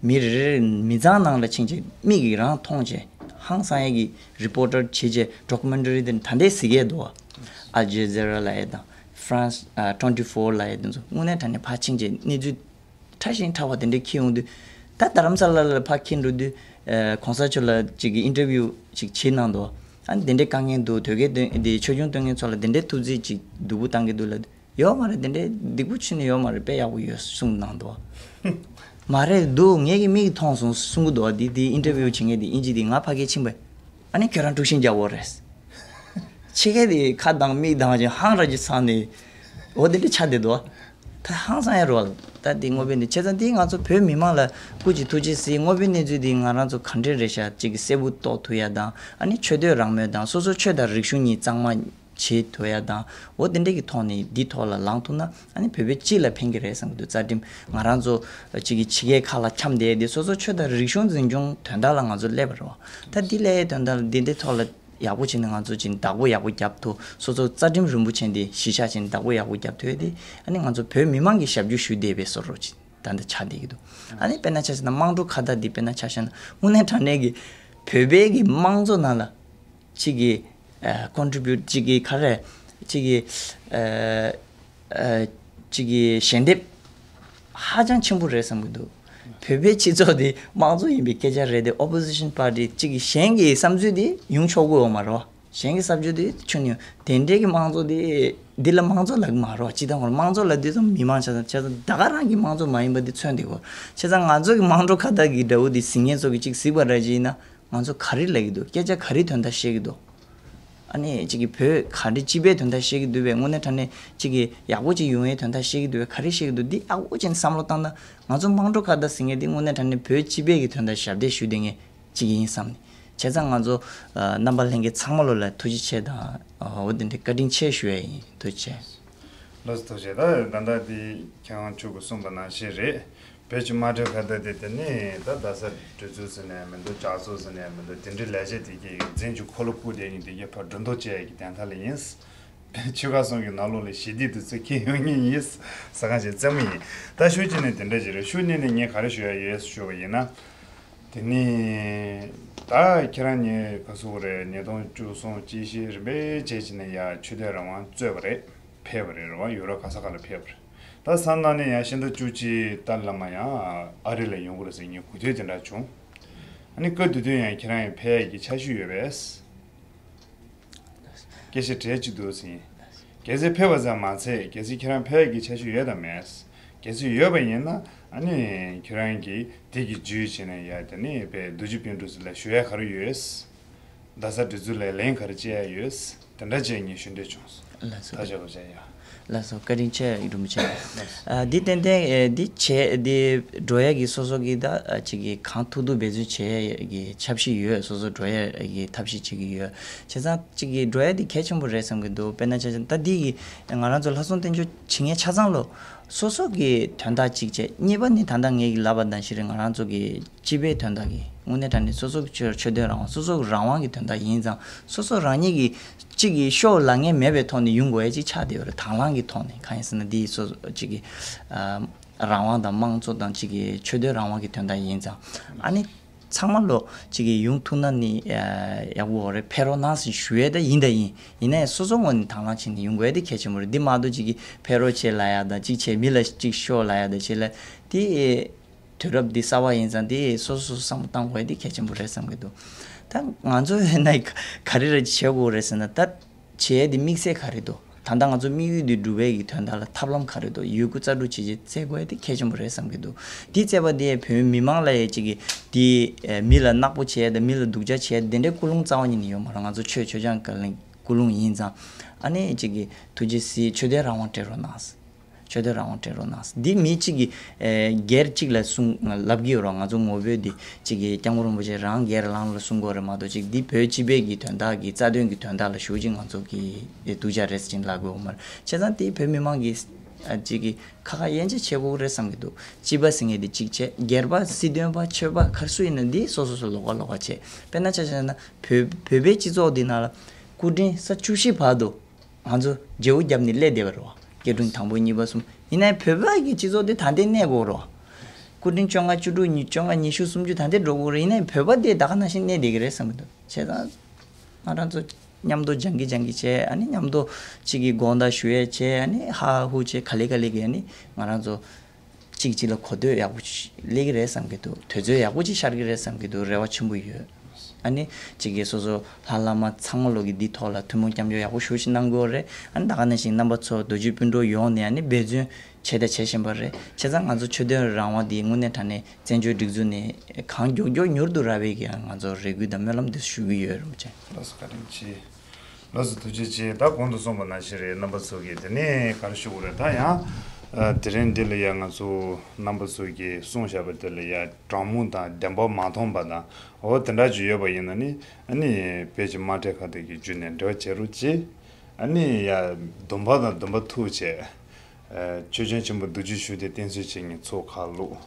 མི་རེ་རེ་མི་ཚང་ནང་ལ་ཕྱིན་བྱས་མིག་གིས་རང་མཐོང་བྱས་ཧང་སང་ཡས་ཀྱི་རི་པོ་ཊར་བྱེད་བྱས་ཌོ་ཀུ་མེན་ཊ་རི་དེ་ད་ལྟའི་གཟིགས་ཡས་འདུག་བ། ཨལ་ཇི་ཛི་ར་ལབ་ཡས་དང་ཧྥ་རན་སི་ཨ་ཊུ་ཝེན་ཊི་ཕོར་ལབ་ཡས་དེ་ཚོ་དངོས་གནས་དྲང་གནས་ཕར་ཕྱིན་བྱས་གནས་ཚུལ་ཕྲ་ཞིང་ཕྲ་བ་དེ་འདྲ་འཁྱེར་ཡོང་དུས། ད་རྡ་རམ་ས་ལ་ལ་ཕར་འཁྱེར་འགྲོ་དུས། ཨ། གོང་ས་མཆོག་ལ་ཅིག་གི་ཨིན་ཊར་བིའུ་ཅིག་བྱེད་གནང་འདུག་ཨ་ནི་དེ་འདྲའི་དཀའ་ངལ་འདུག་དོལ་རྒྱལ་སྟོན་དེ་ཆོས་སྐྱོང་སྟོན་མཁན་ཚོ་ལ་དེ་འདྲའི་ཐུགས་རྗེ་ཅིག་སྡུག་པོ་བཏང་གི་འདུག་ལབ་དུས། ཡོད་མ་རེད། དེ་འདྲའི་སྡུག་པོ་ཆེ་ནི་ཡོད་མ་རེད། དཔེ་ཡག་པོ་ཡོད་གསུངས་གནང་འདུག་མ་རེད་འདུག་ངས་ཀྱི་མིག་གིས་མཐོང་སོང་གསུང་གི་འདུག་འདི་དེ་ཨིན་ཊར་བིའུ་བྱེད་མཁན་དེ་ཨིན་ཇི་དེ། ང་ཕ་གིར་ཕྱིན་པས། ཨ་ནི་ཁྱོད་རང་དཀྲུག་ཤིང་རྒྱག་གོ་རེད། ཕྱི་རྒྱལ་དེ་ཁ་གདངས་མིག་གདངས་ཅིག་ཧང་ར་ཅིག་ཚང་ནས། འོ་དེ་འདྲ་ཆགས་བསྡད་འདུག་ད་ཧང་སང་ཡ་རོ། ད་དེ་དངོས་དཔེ་འདི་བྱས་ཙང་དེ་ང་ཚོ་བོད་མི་མང་ལ་སྐུ་མཁྱེན། ཐུགས་རྗེ་གཟིགས། དངོས་དཔེ་གནས་ཚུལ་འདི་ང་རང་ཚོ་ག་འདྲས་རེད་ཤག་ཅིག་གི་གསལ་པོ་རྟོགས་ཐུབ་ཡ་དང་། ཨ་ནི་ཆོས་དད་རང་མོས་དང་། སོ་སོ་ཆོས་དང་རིག་གཞུང་གཉིས་གཙང་མ་བྱེད་ཐུབ་ཡ་དང་། འོ་དེ་འདྲས་ཀྱི་ཐོག་ནས་འདི་ཐོག་ལ་ལངས་ཐུབ་ན། ཨ་ནི་བོད་པའི་སྤྱི་ལ་ཕན་གྱི་རེད་བསམ་གྱི་འདུག་རྩ་ཁྲིམས་ང་རང་ཚོ་ཅིག་གི་ཕྱི་རྒྱལ་ཁག་ལ་འཁྱམས་བསྡད་དེ། སོ་སོ་ཆོས་དང་རིག་གཞུང་འཛིན་སྐྱོང་དོན་དག་ལ་ང་ཚོ་སླེབས་པ་རེད་བ། ད་འདི་སླེབས་ཡའི་དོན་དག་ལ་འདི་འདི་ཐོག་ལ་ཡག་པོ་བྱས་ནས་ང་ཚོ་ཅིག་བདག་པོ་ཡག་པོ་རྒྱབ་ཐུབ། སོ་སོ་རྩ་ཁྲིམས་རིན་པོ་ཆེ་འདི་གཞི་བཞག་བྱས་ནས་བདག་པོ་ཡག་པོ་རྒྱབ་ཐུབ་ཡ་དེ། ཨ་ནི་ང་ཚོ་བོད་མི་མང་གི་ཞབས་ཞུ་ཞུ་བསྡད་པའི་བཟོ་འདྲ་ཅིག་ད་ལྟ་ཆགས་བསྡད་ཀྱི་འདུག་ཨ་ནི་དཔེར་ན་ཆ་བཞག་ན་དམངས་ཁྲོད་ཁ་བརྡ་འདི་དཔེར་ན་ཆ་བཞག་ན། དངོས་གནས་དྲང་གནས་ཀྱི་བོད་པའི་གི་དམངས་གཙོ་ནང་ལ་ཅིག་གི་ཨ་ཀོན་ཊི་བིའུ་ཊི་ཅིག་གི་ག་རེ་ཅིག་གི་ཨ་ཨ་ཅིག་གི་ཞལ་འདེབས་ཧ་ཅང་ཆེན་པོ་རེད་བསམ་གྱི་འདུག་བོད་པའི་སྤྱི་ཚོགས་དེ་དམངས་གཙོ་ཡིན་པའི་སྐད་ཆ་རེད་དེ། ཨོ་པོ་ཟི་ཤན་པར་ཊི་གཅིག་གི་གཞན་གྱི་བསམ་ཚུལ་དེ་ཡོང་ཆོག་གི་ཡོད་མ་རེད། གཞན་གྱི་བསམ་ཚུལ་དེ་ཁྱོན་ནས་དེ་འདྲའི་གི་དམངས་གཙོ་དེ། འདི་ལ་དམངས་གཙོ་ལབ་ཀྱི་མ་རེད། སྤྱི་བཏང་བར་དམངས་གཙོ་ལབ་དུས་ཙམ་མི་མང་ཆ་ཚང་ཆ་ཚང་ད་ག་རང་གི་དམངས་གཙོ་མ་ཡིན་པ་དེ་མཚོན་བསྡད་ཀྱི་ཡོད། བྱས་ཙང་ང་ཚོ་གི་དམངས་ཁྲོད་ཁ་བརྡ་གི་དགྲ་བོ་དེ་གཟིགས་མཁན་ཚོ་གི་གཅིག་གཟིགས་པ་ར་ཅིག་ཡིན་ན། ང་ཚོ་ག་རེ་ལབ་ཀྱི་འདུག་སྐད་ཆ་ག་རེ་དོན་དག་བཤད་ཀྱི་འདུག་ཨ་ནི་གཅིག་གི་བོད་ག་འདྲ་སྤྱི་པའི་དོན་དག་བཤད་ཀྱི་འདུག་པས། དངོས་གནས་དྲང་གནས་གཅིག་གི་ཡག་པོ་ཅིག་ཡོང་ཡའི་དོན་དག་བཤད་ཀྱི་འདུག་པས། ག་རེ་བཤད་ཀྱི་འདུག་འདི་ཡག་པོ་ཅིག་བསམ་བློ་བཏང་ན། ང་ཚོ་དམངས་ཁྲོད་ཁ་བརྡ་ཟེར་མཁན་འདི་དངོས་གནས་དྲང་གནས་བོད་སྤྱི་པའི་གི་དོན་དག་ཞབས་འདེགས་ཞུ་བསྡད་མཁན་གཅིག་ཡིན་བསམ་ནས། བྱས་ཙང་ང་ཚོ་ཨ་རྣམ་པ་ལྷན་རྒྱས་ཚང་མ་ལོ་ལ་ཐུགས་རྗེ་ཆེ་དང་། འོ་དེ་འདྲའི་བཀའ་དྲིན་ཆེ་ཞུ་ཡ་ཡིན། ཐུགས་རྗེ་ཆེ། ལགས་སོ། ཐུགས་རྗེ་ཆེ། ད་ད་ལྟ་འདི་ཁྱེད་རང་མཆོག་གིས་གསུངས་པ་ནང་བཞིན་རེད། བོད་ཀྱི་དམངས་ཁྲོད་ཁ་བརྡ་དེ་དེ་ནི་ད་རྡ་ས་འགྲོ་ཚུལ་ཟེར་ནས་མི་འདུག་ལྕགས་ཟོག་ཟེར་ནས་མི་འདུག་དེ་འདྲའི་ལས་བྱེད་དེ་གའི་འཛིན་གྱི་འཁོར་ལོ་བསྐོར་བསྡད་མཁན་དེ་གའི་ཕར་སྒྲོ་འདོགས་བཅད་ཡ་གི་དོན་དག་ལ་ཡིན། ཆོལ་ཁ་གསུམ་གྱི་ནང་ལོགས་ལ་ཞི་བདེ་དེ་ཚོ་འཁྱེར་ཡོང་མཁན་ཡིན་ཟེར་གང་ཞིག་རྩེད་མོ་ཡིན། ད་ཤུགས་ཀྱིས་ནི་དེ་འདྲ་ཞིག་རེད། ཤུགས་ནི་ནི་ངས་ག་རེ་ཞུ་ཡ་ཡོད་ཞུ་བ་ཡིན་ན། དེ་ནི་ད་ཁྱེད་རང་ཉིད་ག་ཚོད་རེད། ཉིས་སྟོང་བཅུ་གསུམ་གཅིག་བཞི་རིམ་པས་བྱས་བྱས་ནས་ཡ་ཆོས་དད་རང་དབང་རྩོད་པ་རེད། ཕེབས་པ་རེད། རེད་བ། ཡུ་རོབ་ག་ས་ག་ལ་ཕེབས་པ་རེད། ད་བསམ་བློ་ནི་ཡང་ཕྱི་ཟླ་བཅུ་གཅིག་ཏཱ་ལའི་བླ་མ་ཡང་ཨ་རི་ལ་ཡོང་གི་རེད་ཟེར་ངས་གོ་ཐོས་དེ་འདྲ་བྱུང་། ཨ་ནི་སྐབས་དེ་དུས་ཡང་ཁྱེད་རང་ཡང་ཕེབས་ཡག་གི་འཆར་གཞི་ཡོད་པས། སྐད་ཆ་དྲིས་ཅིག་འདུག་ཟིན། གལ་སྲིད་ཕེབས་པ་ཙམ་མ་ཚད། གལ་སྲིད་ཁྱེད་རང་ཕེབས་ཡག་གི་འཆར་གཞི་ཡོད་དམ་མེད། གལ་སྲིད་ཡོད་པ་ཡིན་ན། ཨ་ནི་ཁྱེད་རང་གིས་དེ་གི་བརྒྱུད་བྱས་ནས་ཡ་དེ་ནི་དཔེ་རྡོ་རྗེ་སྤུན་གྲོགས་ཚོ་ལ་ཞུ་ཡ་ག་རེ་ཡོད། རྡ་ས་འགྲོ་ཚུལ་ལ་ལན་ག་རེ་བྱེད་ཡ་ཡོད། དེ་འདྲ་བྱས་ངས་ཞུ་འདོད་བྱུང་སོང་། ལགས་སོ། ད་བྱ་བ་བྱ་ཡ། ལགས་སོ། བཀའ་དྲིན་ཆེ་རིན་པོ་ཆེ། ཨ་འདི་ཏན་ཏན་ཨེ་འདི་བྱས་འདི་འགྲོ་ཡ་གི་སོ་སོ་གི་ད་ཨ་ཅིག་གི་གང་ཐུབ་ཐུབ་འབད་བརྩོན་བྱེད་ཡ་གི་འཆར་གཞི་ཡོད། སོ་སོ་འགྲོ་ཡ་གི་ཐབས་ཤེས་བྱེད་ཀྱི་ཡོད། བྱས་ཙང་ཅིག་གི་འགྲོ་ཡ་འདི་གལ་ཆེན་པོ་རེད་བསམ་གྱི་འདུག་དཔེར་ན་ཆ་བཞག་ན་ད་འདི་གི་ང་རང་ཚོ་ལྷ་སྲུང་བསྟན་སྐྱོང་བྱེད་མཁན་ཆ་ཚང་ལོ། སོ་སོ་གི་དོན་དག་གཅིག་བྱས། གཉིས་པ་ནི་ད་ལྟ་ངས་ལབ་པ་ནང་བཞིན་རེད། ང་རང་ཚོ་གི་སྤྱི་པའི་དོན་དག་གི་དངོས་གནས་དྲང་གནས་སོ་སོ་གི་ཆོས་ཆོས་དོན་རང་དབང་། སོ་སོ་གི་རང་དབང་གི་དོན་དག་ཡིན་ཙང་། སོ་སོ་རང་ཉིད་ཀྱི་གཅིག་གི་ཤོག་ལ་ངན་མེད་པའི་ཐོག་ནས་ཡོང་དགོས་ཡ་གཅིག་ཆགས་བསྡད་ཡོད་རེད། དང་བླངས་ཀྱི་ཐོག་ནས། གང་ཡིན་ཟེར་ན་འདི་སོ་སོ་གཅིག་གི་ཨ་རང་དབང་དང་དམངས་གཙོ་དང་གཅིག་གི་ཆོས་དོན་རང་དབང་གི་དོན་དག་ཡིན་ཙང་། ཨ་ནི། ཚང་མ་ལོ་གཅིག་གིས་ཡོང་ཐུབ་ན་ནི་ཡག་པོ་རེད། ཕེབས་རོགས་གནང་ཟེར་ཞུ་ཡས་ད་ཡིན་ད་ཡིན། ཡིན་ནའི་སོ་སོ་ངོས་ནས་དང་བླངས་བྱས་ནས་ཡོང་དགོས་ཡ་དེ་གལ་ཆེན་པོ་རེད། འདི་མ་གཏོགས་གཅིག་གིས་ཕེབས་རོགས་བྱེད་ལབ་ཡ་དང་། གཅིག་བྱས་མི་ལ་གཅིག་ཤོག་ལབ་ཡ་དང་བྱེད་ལ། དེ་དུས་རབས་འདི་གསར་པ་ཡིན་ཙང་དེ་སོ་སོ་སོ་བསམ་བློ་བཏང་དགོས་ཡ་དེ་གལ་ཆེན་པོ་རེད་བསམ་གྱི་འདུག་ད་ང་ཚོ་ཡིན་ན་ག་རེ་རེ་བྱེད་དགོས་རེད་ཟེར་ན། ད་བྱེད་ཡས་དེ་དམིགས་བསལ་ག་རེ་འདུག་ད་ལྟ་ང་ཚོ་དམིགས་ཡུལ་དེ་འགྲུབ་པའི་གི་དོན་དག་ལ་ཐབས་ལམ་ག་རེ་འདུག་ཡོད་རྒུ་རྩལ་སྤྲུགས་བྱས་རྗེས་བཙལ་དགོས་ཡས་དེ་གལ་ཆེན་པོ་རེད་བསམ་གྱི་འདུག་དེ་བཙལ་བ་དེ་བོད་མི་མང་ལ་ཡ་གཅིག་གི་དེ་མི་ལ་ནག་པོ་བྱེད་ཡས་དང་མི་ལ་སྡུག་ཅག་བྱེད་ཡས་དེ་འདྲའི་ཀུན་སློང་རྩ་བ་ཉིད་ནས་ཡོད་མ་རེད། ང་ཚོ་ཆོས་ཆོས་ཆང་ག་ལེན་ཀུན་སློང་ཡིན་ཙང་། ཨ་ནི་གཅིག་གི་ཐུགས་རྗེ་གཟིགས། ཆོས་དད་རང་དབང་སྤྲད་རོགས་གནང་། ཆོས་དད་རང་དབང་སྤྲད་རོགས་གནང་། འདི་མི་གཅིག་གིས་ཨེ་སྒེར་གཅིག་ལ་གསུང་ལབ་ཀྱི་ཡོད་རེད། ང་ཚོ་ངོ་བོས་འདི་གཅིག་གིས་སྐྱབས་མགོན་རིན་པོ་ཆེ་རང་སྒེར་ལངས་ལ་གསུང་གི་ཡོད་རེད་མ་གཏོགས། གཅིག་འདི་བོད་སྤྱི་པའི་གི་དོན་དག་གི་རྩ་དོན་གྱི་དོན་དག་ལ་ཞུ་ཅིག་ང་ཚོ་གི་སྡུག་ཅག་རེད་ཟེར་ཅིག་ལབ་དགོས་མ་རེད། བྱས་ཙང་དེ་བོད་མི་མང་གིས་ཨ་གཅིག་གིས་ཁ་ཁ་དབྱེ་འབྱེད་བྱེད་དགོས་རེད་བསམ་གྱི་འདུག་སྤྱི་པ་ཟེར་མཁན་དེ་གཅིག་བྱས། སྒེར་པ་སྲིད་དོན་པ་ཆོས་པ་ག་རེ་སུ་ཡིན་ན་འདི་སོ་སོ་སོ་ལོགས་ཀ་ལོགས་ཀ་བྱས། དཔེར་ན་ཆ་བཞག་ན་བོད་བོད་པའི་སྤྱི་ཚོགས་འདི་ནང་ལ་སྐུ་ཕྲེང་ས་བཅུ་བཞི་བར་དུ། ང་ཚོ་བརྗེ་པོ་བརྒྱབ་ནས་སླེབས་བསྡད་པ་རེད་བ། སྐྱེ་ཕྲེང་དང་པོ་གཉིས་པ་གསུམ། ཡིན་ནའི་བོད་པ་གི་སྤྱི་ཚོགས་དེ་ད་ལྟའི་གནས་དགོས་རེད་བ། སྐུ་ཕྲེང་བཅོ་ལྔ་བཅུ་དྲུག་ཉི་བཅོ་ལྔ་ཉི་ཤུ་སུམ་ཅུ་ད་ལྟའི་འགྲོ་དགོས་རེད། ཡིན་ནའི་བོད་པ་དེ་ད་ག་ནང་བཞིན་གནས་བསྡད་ཀྱི་རེད་བསམ་གྱི་འདུག་བྱས་ཙང་ང་རང་ཚོ་མཉམ་དུ་སྦྱང་གི་སྦྱང་གི་བྱས། ཨ་ནི་མཉམ་དུ་གཅིག་གི་དགོངས་དག་ཞུ་ཡས་བྱས། ཨ་ནི་ཧ་ཧུ་བྱས། ག་ལེ་ག་ལེ་གི་ཨ་ནི་ང་རང་ཚོ། གཅིག་གཅིག་ལ་གོ་ཐོས་ཡག་པོ་ཞིག་སླེབས་ཀྱི་རེད་བསམ་གྱི་འདུག་དུས་ཚོད་ཡག་པོ་ཅིག་ཤར་གྱི་རེད་བསམ་གྱི་འདུག་རེ་བ་ཆེན་པོ་ཡོད། ཨ་ནི་གཅིག་གིས་སོ་སོ་ལྷ་བླ་མ་ཚང་མ་ལོག་གི་འདི་ཐོག་ལ་ཐུན་མོང་སྐྱབས་འཇུག་ཡག་པོ་ཞུ་ཞིག་གནང་དགོས་རེད། ཨ་ནི་ད་ག་ནང་བཞིན་རྣམ་པ་ཚོ་རྡོ་རྗེ་སྤུན་གྲོགས་ཡོངས་ནས་ཨ་ནི་འབད་བརྩོན་བྱས་དང་བྱེད་བཞིན་པ་རེད། བྱས་ཙང་ང་ཚོ་ཆོས་དོན་རང་དབང་འདི་དངོས་གནས་དྲང་གནས་བཙན་བྱོལ་སྒྲིག་འཛུགས་ནས་གང་མགྱོགས་མགྱོགས་མྱུར་དུ་རག་པའི་གི་ང་ཚོ་རེ་སྐུལ་དང་སྨོན་ལམ་འདི་ཞུ་གི་ཡོད། རིན་པོ་ཆེ། ལགས་སོ། བཀའ་དྲིན་ཆེ། ལགས་སོ། ཐུགས་རྗེ་ཆེ། ད་གོང་དུ་གསུངས་པ་ནང་བཞིན་རེད། རྣམ་པ་ཚོ་གིས་དེ་ནས་ག་རེ་ཞུ་དགོས་རེད། ད་ཡང་ཨ་དེ་རིང་འདི་ལ་ཡ་ང་ཚོ་རྣམ་པ་ཚོ་གིས་གསུངས་བཞག་པ་དེ་ལ་ཡ་དྲང་མོ་དང་བདེན་པ་མ་མཐོང་པ་དང་འོ་དེ་འདྲ་ཅིག་ཡོད་པ་ཡིན་ན་ནི་ཨ་ནི་བོད་ཀྱི་དམངས་ཁྲོད་ཁ་བརྡ་གི་བརྒྱུད་ནས་འབྲེལ་བ་བྱེད་རོགས་གྱིས། ཨ་ནི་ཡ་སྡོམ་པ་དང་སྡོམ་པ་ཐུག་བྱས། ཆོས་སྐྱོང་ཆེན་པོ་རྡོ་རྗེ་ཞུ་བདེ་བསྟེན་གསོལ་བྱེད་མཁན་ཚོ་ཁ་བླུགས།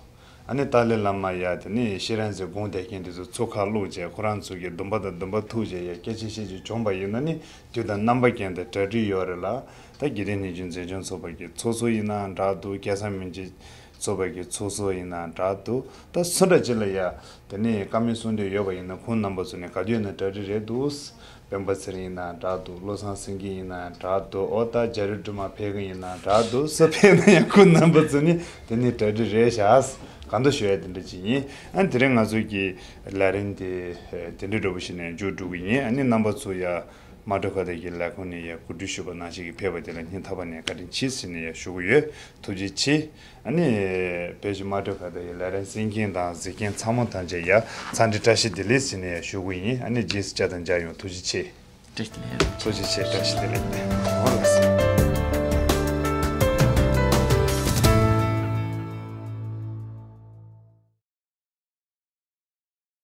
ཨ་ནི་ཏཱ་ལའི་བླ་མ་ཡ་དེ་ནི་ཤེས་རབ་འཛིན་དགོངས་དེ་མཁན་དེ་ཚོ་ཚོ་ཁ་བླུགས་བྱས། ཁོ་རང་ཚོ་གི་སྡོམ་པ་དང་སྡོམ་པ་ཐུག་བྱས་ཡ་སྐད་ཆ་བཤད་རྒྱུ་བྱུང་པ་ཡིན་ན་ནི་དུས་དང་རྣམ་པ་ཀུན་ཏུ་གྲ་སྒྲིག་ཡོད་རེད་ལ། ད་དགེ་ལྡན་ནི་རྒྱུན་འཛིན་སྐྱོང་ཚོགས་པ་གི་ཚོགས་གཙོ་ཡིན་ནའང་འདྲ་འདུག་སྐལ་བཟང་མི་འཇིགས་ཚོགས་པ་གི་ཚོགས་གཙོ་ཡིན་ནའང་འདྲ་འདུག་ད་སུ་འདྲ་ཅིག་ལ་ཡ་དེ་ནི་བཀའ་མོལ་གསུང་འདོད་ཡོད་པ་ཡིན་ན་ཁོང་རྣམ་པ་ཚོ་ནས་ག་དུས་ཡིན་ན་གྲ་སྒྲིག་རེད་འདུག་སྤེན་པ་ཚེ་རིང་ཡིན་ན་འདྲ་འདུག་བློ་བཟང་སེང་གེ་ཡིན་ན་འདྲ་འདུག་འོ་ད་རྒྱ་རི་སྒྲོལ་མ་ཕེབས་གི་ཡིན་ན་འདྲ་འདུག་སུ་ཕེབས་ན་ཡང་ཁོང་རྣམ་པ་ཚོ་ནི་དེ་ནི་གྲ་སྒྲིག་རེད་ཤག་གང་འདྲ་ཞུ་ཡ་དེ་འདྲ་ཅིག་ཡིན། ཨ་དེ་རིང་ང་ཚོ་གི་ལས་རིམ་དེ་དེ་འདྲ་འདྲ་པོ་ཞིག་ནས་མཇུག་སྒྲུབ་གི་ཡིན། ཨ་ནི་རྣམ་པ་ཚོ་ཡ་དམངས་ཁྲོད་ཁ་བརྡ་གི་ལས་ཁུངས་ནས་ཡ་གོ་སྒྲིག་ཞུས་པ་ནང་བཞིན་གྱི་ཕེབས་པ་དེ་ལ་སྙིང་ཐག་པ་ནས་བཀའ་དྲིན་ཆེ་ཟེར་ནས་ཡ་ཞུ་གི་ཡོད། ཐུགས་རྗེ་ཆེ། ཨ་ནི་བོད་ཀྱི་དམངས་ཁྲོད་ཁ་བརྡ་ཡི་ལས་རིམ་གསན་མཁན་དང་གཟིགས་མཁན་ཚང་མ་ཐམས་ཅད་ཡ་འཚམས་འདྲི་བཀྲ་ཤིས་བདེ་ལེགས་ཟེར་ནས་ཡ་ཞུ་གི་ཡིན། ཨ་ནི་རྗེས་སུ་བསྐྱར་དུ་མཇལ་ཡོང་། ཐུགས་རྗེ་ཆེ། བཀྲ་ཤིས་བདེ་ལེགས། ཐུགས་རྗེ་ཆེ། བཀྲ་ཤིས་བདེ་ལེགས། འོ་ལགས་སོ།